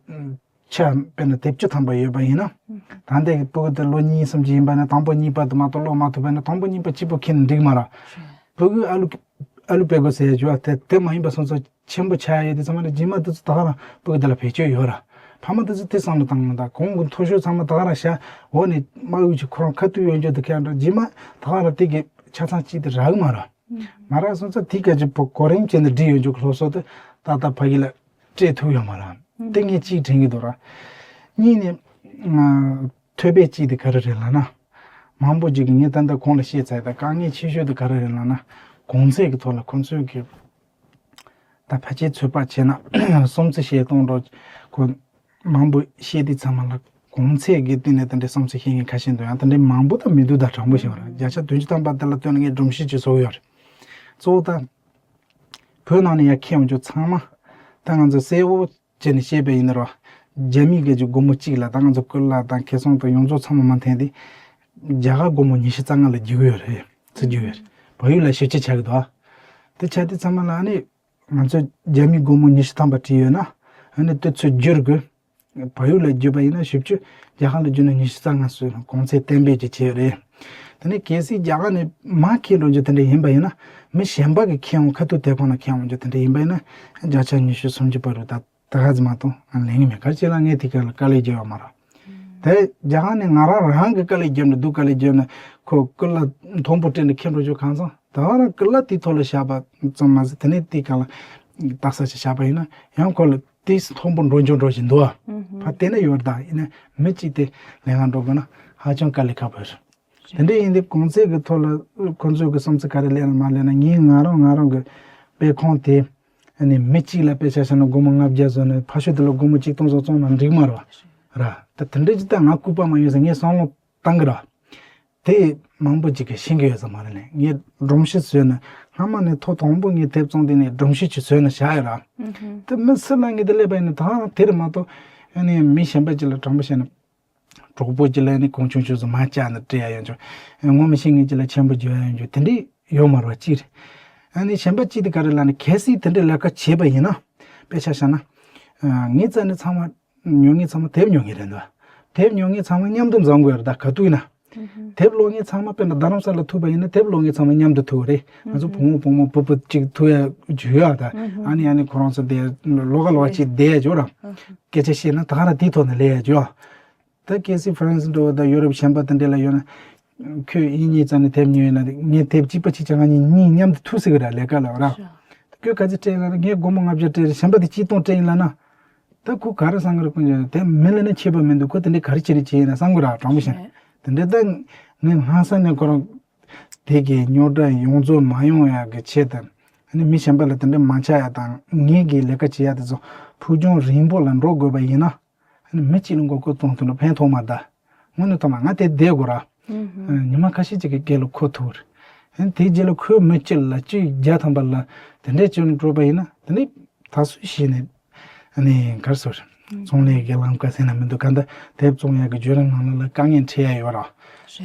ཆ་དཔེར་ན་དེབ་བཅུ་ཐམ་པ་ཡོད་པ་ཡིན་ན། ད་ལྟའི་སྤུ་གུ་དེ་ལོ་གཉིས་གསུམ་ཅིག་ཡིན་པ་ན་དང་པོ་གཉིས་པ་དེ་མ་གཏོགས་ཀློག་མ་ཐུབ་པ་ན་དང་པོ་གཉིས་པ་གཅིག་པོ་ཁྱེར་ནས་འགྲིག་མ་རེད། སྤུ་གུ་ཨ་ལུ་ཨ་ལུ་དཔེ་དགོས་ཟེར་ཡ་ཅོ་བ་དེ་དེ་མ་ཡིན་པ་སོང་ཙང་ཆེན་པོ་ཆགས་ཡོད་དུས་ཙམ་པ་ལ་རྗེས་མ་དེ་ཚོ་ད་ག་རང་སྤུ་གུ་དེ་ལ་བེད་སྤྱོད་ཡོད་ར། ཕ་མ་དེ་ཚོ་དེ་བསམ་བློ་བཏང་མི་འདུག་གོང་གི་མཐོ་ཤོས་ཚང་མ་ད་ག་རང་བཞག་འོག་ནས་དམའ་འོག་ཅིག་ཁོ་རང་ཁ་ཐུག་ཡོད་རྒྱུ་དེ་ཁྱེད་རང་རྗེས་མ་ད་ག་རང་དེ་གི་ཆ་ཚང་གཅིག་དེ་རག་གི་མ་རེད། མ་རག་སོང་ཙང་དེ་ག་ཅིག་པོ་གོ་རིམ་བྱས་ནས་བསྒྲིགས་ཡོད་རྒྱུ་གི་སློབ་གསོ་དེ་ཏག་ཏག་ཕ་གི་ལ་སྤྲད་ཐུབ་ཡོད་མ་རེད། དེ་ངས་གཅིག་དྲན་གི་འདུག་ར། གཉིས་ནས་ཐོས་པའི་གཅིག་དེ་ག་རེ་རེད་ལབ་ན། མང་པོ་ཅིག་གིས་ངས་ད་ལྟ་གོང་ལ་བཤད་ཚར་ཡ་ད་དཀའ་ངལ་ཆེ་ཤོས་དེ་ག་རེ་རེད་ལབ་ན། གོང་ཚད་ཀྱི་ཐོག་ལ་ཁོང་ཚོས་ཀྱི་ད་ཕལ་ཆེར་ཚོད་དཔག་བྱས་ན་སུམ་རྩེ་བཤད་སྟོང་འགྲོ། ཁོ་མང་པོ་བཤད་དུས་ཚང་མ་ལ་གོང་ཚད་ཀྱི་སྟེང་ནས་དེ་འདྲའི་སུམ་རྩེ་བཤད་མཁན་ཁ་ཤས་འདུག་ཡང་དེ་འདྲའི་མང་པོ་ད་མི་འདུག་ད་དྲང་པོ་བཤད་པ་ར། བརྒྱ་ཆ་བདུན་ཅུ་ཐམ་པ་དེ་ལ་ལྟོས་ན་ངས་སྒྲོམ་གཞི་ཅིག་བཟོ་གི་ཡོད་རེད། གཙོ་བོ་ད་བོད་ནང་ནས་ཡར་ཁྱེར་ཡོང་རྒྱུ་ཚང་མ་ད་ང་ཚོ་གསལ་བོ་བྱས་ནས་བཤད་པ་ཡིན་ན་ར། རྒྱ་མིའི་སྒེར་གྱི་སྒོར་མོ་གཅིག་ལ་ད་ང་ཚོ་སྐུ་ལག་དང་ཁེ་བཟང་དང་ཡོངས་རྫོགས་ཚང་མ་མ་འཐེན་ཏེ། རྒྱ་གར་སྒོར་མོ་ཉི་ཤུ་རྩ་ལྔ་ལ་བསྒྱུར་གི་ཡོད་རེད། ཚུར་བསྒྱུར་ཡོད་རེད། བལ་ཡུལ་ལ་ཞེ་ཆེ་ཆགས་ཀྱི་འདུག་དེ་ཆགས་དུས་ཚང་མ་ལ་ཨ་ནི་ང་ཚོ་རྒྱ་མིའི་སྒོར་མོ་ཉི་ཤུ་ཐམ་པ་བྲིས་ཡོད་ན། ཨ་ནི་དེ་ཚུར་བསྒྱུར་དགོས། བལ་ཡུལ་ལ་བསྒྱུར་བ་ཡིན་ན་བཞི་བཅུ། རྒྱ་གར་ལ་བསྒྱུར་ན་ཉི་ཤུ་རྩ་ལྔ་སོགས་གོང་ཚད་གཏན་འབེབས་ཀྱི་བྱས་ཡོད་རེད། དེ་ནས་གལ་སྲིད་རྒྱ་གར་ནས་མར་འཁྱེར་འགྲོ་རྒྱུ་དེ་འདྲ་ཡིན་པ་ཡིན་ན། མི་གཞན་པ་གིས་འཁྱེར་ཡོང་ཁ་ཐུག་དེབ་ཁང་ལ་འཁྱེར་ཡོང་རྒྱུ་དེ་འདྲ་ཡིན་པ་ཡིན་ན། བརྒྱ་ཆ་ཉི་ཤུ་སུམ་ཅུ་བར་དུ་ད་ད་ག་ཙམ་མ་གཏོང་ལེན་གྱི་མེད། ག་རེ་བྱས་ལ་ངས་དེ་ག་ལ་དཀའ་ལས་བརྒྱབ་ཡོད་མ་རེད། དེ་རྒྱ་གར་ནས་ང་རང་རང་གི་དཀའ་ལས་བརྒྱབ་ནས་སྡུག་དཀའ་ལས་བརྒྱབ་ནས་ཁོ་སྐུ་ལ་མཐོན་པོ་སྤྲད་ནས་འཁྱེར་འགྲོ་རྒྱུ་གང་ཚང་ད་ག་རང་སྐུ་ལ་དེའི་ཐོག་ལ་བཞག་པ་ཙམ་མ་ཟད་དེ་ནས་དེའི་སྒང་ལ་རྟགས་གསལ་ཞིག་བཞག་པ་ཡིན་ན་ཡང་ཁོ་ལ་དེས་མཐོན་པོ་འགྲོ་འགྱོ་འགྲོ་བཞིན་འདུག་ཨ། ཕ་དེ་ནས་ཡོད་ད་ཡིན་ན་མི་གཅིག་དེ་ལས་ཀ་འགྲོ་དགོས་ན་ཧ་ཅང་དཀའ་ལས་ཁག་པོ་རེད། དེ་འདྲ་ཡིན་དུས་གོང་ཚད་ཀྱི་ཐོག་ལ་ཁོ་ཚོས་ཀྱི་བསམ་ཚུལ་ག་རེ་ལེན་ན་མ་ལེན་ན་ངས་ང་རང་ང་རང་གི་དཔེ་ཁང་དེ། ཨ་ནི་མི་གཅིག་ལ་དཔེ་ཆ་བཞག་ན་སྒོར་མོ་ལྔ་བརྒྱ་བཟོས་ནས་ཕ་ཤུལ་དེ་ལ་སྒོར་མོ་གཅིག་སྟོང་སོགས་བཙོང་ན་འགྲིག་མ་རེད་བ། ར། ད་དེ་འདྲ་ཅིག་ད་ང་ལྐུགས་པ་མ་ཡོང་ཟེར་ངས་བསམ་བློ་བཏང་གི་ར། དེ་མང་པོ་ཅིག་གིས་ཤེས་ཀྱི་ཡོད་ས་མ་རེད་ལེ། ངས་སྒྲོམ་གཞི་བཟོས་ནས་སྔ་མ་ནས་ཐོག་དང་པོ་ངས་དེབ་བཙོང་དུས་ནས་སྒྲོམ་གཞི་ཅིག་བཟོས་ནས་བཞག་ཡོད་ར། དེ་མི་སུ་ལ་ངས་དེ་སླེབས་པ་ཡིན་ན་ད་དེ་རེད་མ་གཏོགས་ཨ་ནི་མི་གཞན་པ་ཅིག་ལ་དྲང་པོ་བཤད་ན། གྲོགས་པོ་གཅིག་ལ་ནི་གོང་ཆུང་ཆུང་ཟིག་མར་བཅག་ནས་སྤྲད་ཡ་ཡོད་ཅོག་ངོ་མི་ཤེས་མཁན་གཅིག་ལ་ཆེན་པོ་བརྗོད་ཡ་ཡོད་ཅོག་དེ་འདྲས་ཡོད་མ་རེད་པ་གཅིག་རེད། ཨ་ནི་གཞན་པ་གཅིག་དེ་ག་རེ་ལབ་ན་གལ་སྲིད་དེ་འདྲས་ལས་ཀ་བྱས་པ་ཡིན་ན། དཔེ་ཆ་བཞག་ན། ངའི་རྩ་ནས་ཚང་མ། ཉོ་མཁན་ཚང་མ་དེབ་ཉོ་མཁན་རེད་འདུག་དེབ་ཉོ་མཁན་ཚང་མ་མཉམ་དུ་འཛོམས་དགོས་རེད་ད་ག་དུས་ཡིན་ན། དེབ་ཀློག་མཁན་ཚང་མ་དཔེར་ན་རྡ་རམ་ས་ལ་ཐུག་པ་ཡིན་ན་དེབ་ཀློག་མཁན་ཚང་མ་མཉམ་དུ་ཐུག་རེད། ང་ཚོ་བུ་མོ་བུ་མོ་བུ་བུ་གཅིག་ཐུག་ཡ་ཅིག་ཡོད་ཨ་ད། ཨ་ནི་ཨ་ནི་ཁོ་རང་ཚོ་དེ་ལོགས་ཀ་ལོགས་ཀ་ཅིག་བསྡད་ཡ་ཅིག་ཡོད་ར། སྐད་ཆ་བཤད་ན་ད་ག་རང་དེའི་ཐོག་ནས་ལས་ཡ་ཅིག་ཡོད། ད་གལ་སྲིད་ཧྥ་རན་སི་འགྲོ་བ་དང་ཡོ་རོབ་གཞན་པ་དེ་འདྲ་ལ་ཡོད་ན། ཁོས་ཡིན་ཉེས་ཙམ་ནས་དེབ་ཉོས་ཡིན་ན་ངས་དེབ་གཅིག་པ་གཅིག་རྐྱང་ང་གཉིས་གཉིས་མཉམ་དུ་ཐུག་སྲིད་གི་ར་ལས་ཀ་ལ་ར། ཁོས་ག་ཚོད་སྤྲད་ཡིན་ལབ་ན་ངས་སྒོར་མོ་ལྔ་བརྒྱ་སྤྲད་རེད་གཞན་པ་དེ་གཅིག་སྟོང་སྤྲད་ཡིན་ལབ་ན། ད་ཁོ་ག་རེ་བསམ་གི་རེད་ཁོ་ཚོ་དེ་མི་ལ་ནི་ཁྱད་པར་མི་འདུག་ཁོ་དེ་འདྲའི་ག་རེ་བྱེད་རེད་བྱེད་ཡིན་ན་བསམ་གི་ར་དྲང་པོ་བཤད་ན། དེ་འདྲ་ད་ངས་སྔ་ས་ནས་ཁོ་རང་དེ་གི་རྙོག་དྲ་ཡོངས་རྫོགས་མ་ཡོང་ཡག་གི་ཆེད་དུ་ ཨ་ནི་མི་གཞན་པ་ལ་དེ་འདྲ་མ་ཆགས་ཡ་དང་། ངེད་ཀྱི་ལས་ཀ་བྱེད་ཡ་དེ་ཚོ་ཕུགས་རྒྱང་རིང་པོ་ལ་འགྲོ་དགོས་པ་ཡིན་ན། ཨ་ནི་མི་གཅིག་ལ་མགོ་སྐོར་གཏོང་ཐུབ་ན་ཕན་ཐོགས་མ་གདའ། དངོས་གནས་ཐོག་མ་ང་དེ་བསྡད་དགོས་ར། ཨ་ཉི་མ་ཁ་ཤས་ཅིག་གི་རྗེས་ལ་འཁོར་ཐུབ་རེད། ཨ་ནི་དེའི་རྗེས་ལ་འཁོར་མི་གཅིག་ལ་གཅིག་བརྒྱ་ཐམ་པ་ལ་དེ་འདྲས་བྱས་ནས་འགྲོ་པ་ཡིན་ན། དེ་ནི་ད་གཟོད་གཞི་ནས་ཨ་ནི་ག་རེ་ཟེར། ཚོང་ལས་ཀྱི་ལམ་ཁ་ཟེར་ན་མི་འདུག་ག་འདྲ་དེབ་བཙོང་ཡག་གི་བརྒྱུད་རིམ་ནང་ལ་དཀའ་ངལ་འཕྲད་ཡ་ཡོད་ར།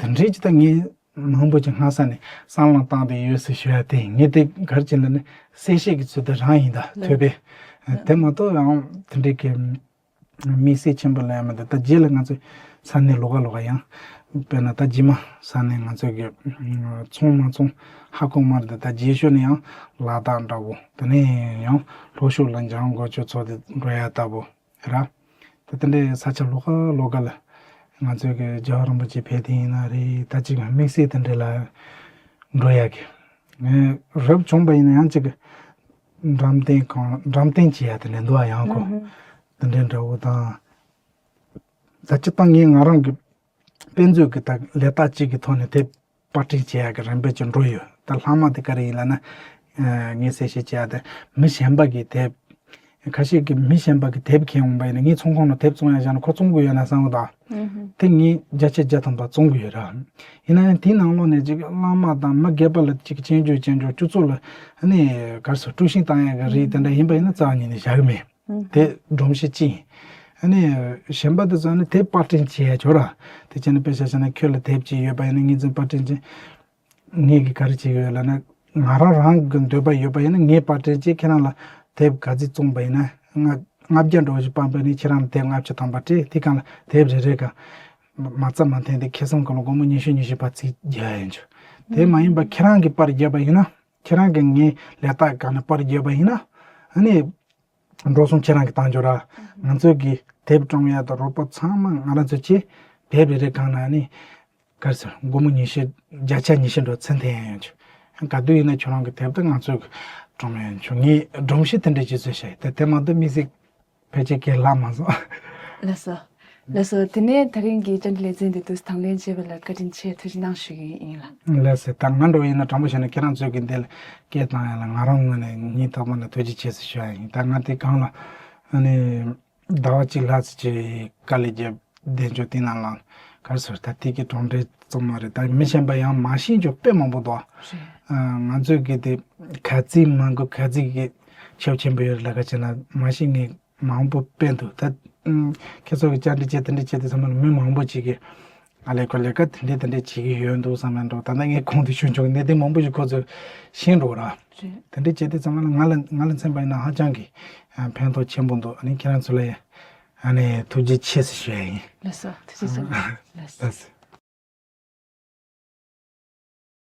དེ་འདྲས་ཅིག་ད་ངས་མང་པོ་ཅིག་སྔ་ས་ནས་བསམ་བློ་བཏང་བསྡད་ཡོད་ཟེར་ཞུ་ཡ་དེ། ངས་དེ་ག་རེ་བྱས་ན་ནི་གསལ་བཤད་ཀྱི་ཚུལ་དུ་རང་ཡིན་ད་ཐོས་པས། དེ་མ་གཏོགས་ཡང་དེ་འདྲའི་གི་དམིགས་བསལ་ཆེན་པོ་ལ་ཡང་མི་འདུག་ད་རྗེས་ལ་ང་ཚོས་ས་གནས་ལོགས་ཀ་ལོགས་ཀ་ཡང་། དཔེར་ན་ད་རྗེས་མ་ས་གནས་ང་ཚོས་གི་ཚོང་མ་ཚོང་ཧ་གོ་མ་རེད། ད་རྗེས་ཤོས་ནས་ཡང་ལ་དྭགས་འདྲ་བོ། དེ་ནས་ཡང་ལྷོ་ཕྱོགས་ལ་འཇང་དགོན་ཆོས་ཚོགས་དེ་འགྲོ་ཡ་ལྟ་བུ། ར། ད་དེ་འདྲའི་ས་ཆ་ལོགས་ཀ་ལོགས་ཀ་ལ་ང་ཚོའི་གི་རྒྱལ་བ་རིན་པོ་ཆེ་ཕེབས་དུས་ཡིན་ན་རེད། ད་ཅིག་དམིགས་བསལ་དེ་འདྲ་ལ་འགྲོ་ཡ་གི། ངས་རབ་བྱུང་པ་ཡིན་ན་ཡང་ཅིག་གི་འགྲེམས་སྟོན་ཁང་འགྲེམས་སྟོན་བྱེད་ཡ་དེ་འདྲ་འདུག་ཨ། ཡང་ཁོ་དེ་འདྲའི་འདྲ་བོ་དང་། ད་སྤྱིར་བཏང་ངས་ང་རང་གི་དཔེ་མཛོད་ཀྱི་ད་ལས་རྟགས་གཅིག་གི་ཐོག་ནས་དེབ་པར་སྐྲུན་བྱེད་ཡག་གི་རིམ་པ་ཅིག་འགྲོ་ཡོད། ད་ལྷག་མ་དེ་ག་རེ་ཡིན་ལབ་ན། ཨ་ངས་གསལ་བཤད་བྱེད་ཡག་དེ་མི་གཞན་པ་གི་དེབ། ཁ་ཤས་ཀྱིས་མི་གཞན་པ་གི་དེབ་ཁྱེར་འོང་པ་ཡིན་ན། ངའི་ཚོང་ཁང་ནང་དེབ་བཙོང་ཡག་བཞག་ན་ཁོ་བཙོང་གི་ཡོད་ན་བསམ་གི་འདུག་དེ་ངས་བརྒྱ་ཆ་བརྒྱ་ཐམ་པ་བཙོང་གི་ཡོད་ར། ཡིན་ན་ཡང་དེའི་ནང་ལོགས་ནས་ཅིག་བླ་མ་དང་མི་སྒེར་པ་ལ་ཅིག་སྐྱོན་བརྗོད་སྐྱོན་བརྗོད་སྤྱི་ཚོགས་ལ་ཨ་ནི་ག་རེ་ཟེར། དཀྲུག་ཤིང་བཏང་ཡག་གི་རིགས་དེ་འདྲ་ཡིན་པ་ཡིན་ན་རྩ་བ་ཉིད་ནས་བཞག་གི་མེད། དེ་སྒྲོམ་གཞི་གཅིག་ཡིན། ཨ་ནི་གཞན་པ་དེ་ཚོ་ཨ་ནི་དེབ་པར་སྐྲུན་བྱེད་ཡ་ཆོག་ར། དེ་བྱས་ན་དཔེ་ཆ་བཞག་ན་ཁྱོད་ལ་དེབ་ཅིག་ཡོད་པ་ཡིན་ན་ངས་ཚོ་པར་སྐྲུན་བྱེད། ངས་ཀྱིས་ག་རེ་བྱེད་ཀྱི་ཡོད་ལབ་ན། ང་རང་རང་གི་འདོད་པ་ཡོད་པ་ཡིན་ན་ངས་པར་སྐྲུན་བྱེད། ཁྱེད་རང་ལ་དེབ་ག་ཚོད་བཙོངས་པ་ཡིན་ན་ལྔ་ལྔ་བརྒྱ་འགྲོ་ཞིག་སྤངས་པ་ཡིན་ན་ཁྱེད་རང་ལ་དེབ་ལྔ་བཅུ་ཐམ་པ་སྤྲད། དེ་གང་ལ་དེབ་རེ་རེ་ག་མ་རྩ་མ་འཐེན་ཏེ་ཁེ་བཟང་གང་ལ་སྒོར་མོ་ཉི་ཤུ་ཉི་ཤུ་བར་ཚིག་རྒྱག་ཡ་ཡིན་ཆོག་དེ་མ་ཡིན་པ་ཁྱེད་རང་གིས་པར་བརྒྱབ་པ་ཡིན་ན། ཁྱེད་རང་གིས་ངའི་ལས་རྟགས་སྒང་ནས་པར་བརྒྱབ་པ་ཡིན་ན། ཨ་ནི་འགྲོ་སོང་ཁྱེད་རང་གིས་བཏང་ཆོག་ར། ང་ཚོའི་གི་དེབ་བཀྲམ་ཡ་དང་རོགས་པ་ཚང་མ་ང་རང་ཚོ་བྱས། དེབ་རེ་རེ་སྒང་ནས་ཨ་ནི་ག་རེ་ཟེར། སྒོར་མོ་ཉི་ཤུ། བརྒྱ་ཆ་ཉི་ཤུ་འགྲོ་ཚུར་འཐེན་ཡ་ཡོང་ཆོག་ག་དུས་ཡིན་ན་ཁྱོད་རང་གི་དེབ་དེ་ང་ཚོའི་གི་བཀྲམ་ཡ་ཡོང་ཆོག་ངས་སྒྲོམ་གཞི་དེ་འདྲ་ཅིག་བཟོས་བཞག་དེ་དེ་མ་གཏོགས་དམིགས་བསལ་ཕལ་ཆེར་གང་ལབ་མ་སོང་། ལགས་སོ། ལགས་སོ། དེ་ནས་ད་རིང་གི་བཅར་འདྲི་ལེ་ཚན་འདི་དུས་དང་ལེན་བྱས་པ་ལ་བཀའ་དྲིན་ཆེ། ཐུགས་རྗེ་གནང་ཞུ་གི་ཡིན་ལགས། ལགས་སོ། ད་ང་འདྲ་བོ་ཡིན་ན་དྲང་པོ་བཤད་ན་ཁྱེད་རང་ཚོའི་གི་འདི་ལ་སྐད་བཏང་ཡ་ལ་ང་རང་ངོས་ནས་སྙིང་ཐག་པ་ནས་ཐུགས་རྗེ་ཆེ་ཟེར་ཞུ་ཡ་ཡིན། ད་ང་དེ་གང་ལ་ཨ་ནི་ཟླ་བ་གཅིག་ལྷག་ཙམ་ཅིག་དཀའ་ལས་བརྒྱབ། བདེ་འཇོག་དེ་ནང་ལ་ག་རེ་ཟེར། ད་དེ་གི་གྲུབ་འབྲས་ཙམ་མ་རེད། ད་མི་གཞན་པ་ཡང་མ་ཤེས་ཀྱང་དཔེ་མང་པོ་འདུག་ཨ་ང་ཚོའི་གི་དེ་ག་ཚིག་མང་གི་ག་ཚིག་གི་ཁྱབ་ཆེན་པོ་ཡོད་རེད་ལབ་ཁ་བྱས་ན་མ་ཤེས་ངེས། མང་པོ་དཔེ་འདུག་ད་ཨུམ། ཁྱེད་ཚོ་གི་བཅར་འདྲི་བྱས་དེ་འདྲ་བྱས་དུས་ཚང་མ་ལ་མི་མང་པོ་ཅིག་གིས་ཨ་ལས་ཁོ་ལས་ཀ་དེ་འདྲ་དེ་འདྲ་བྱེད་ཀྱི་ཡོད་འདུག་བསམ་ཡ་འདུག་ད་ལྟ་ངས་གོང་དུ་ཞུས་ཆོག་གནད་དོན་མང་པོ་ཞིག་ཁོ་ཚོས་ཤེས་འགྲོ་ར། རེད། དེ་འདྲ་བྱས་དུས་ཚང་མ་ལ་ང་ལ་ང་ལ་མཚོན་པ་ཡིན་ན་ཧ་ཅང་གི་ཨ་ཕན་ཐོགས་ཆེན་པོ་འདུག་ཨ་ནི་ཁྱེད་རང་ཚོ་ལ་ཡ་ཨ་ནི་ཐུགས་རྗེ་ཆེ་ཟེར་ཞུ་ཡ་ཡིན། ལགས་སོ། ཐུགས་རྗེ་ཆེ། ལགས་སོ། ལགས་སོ།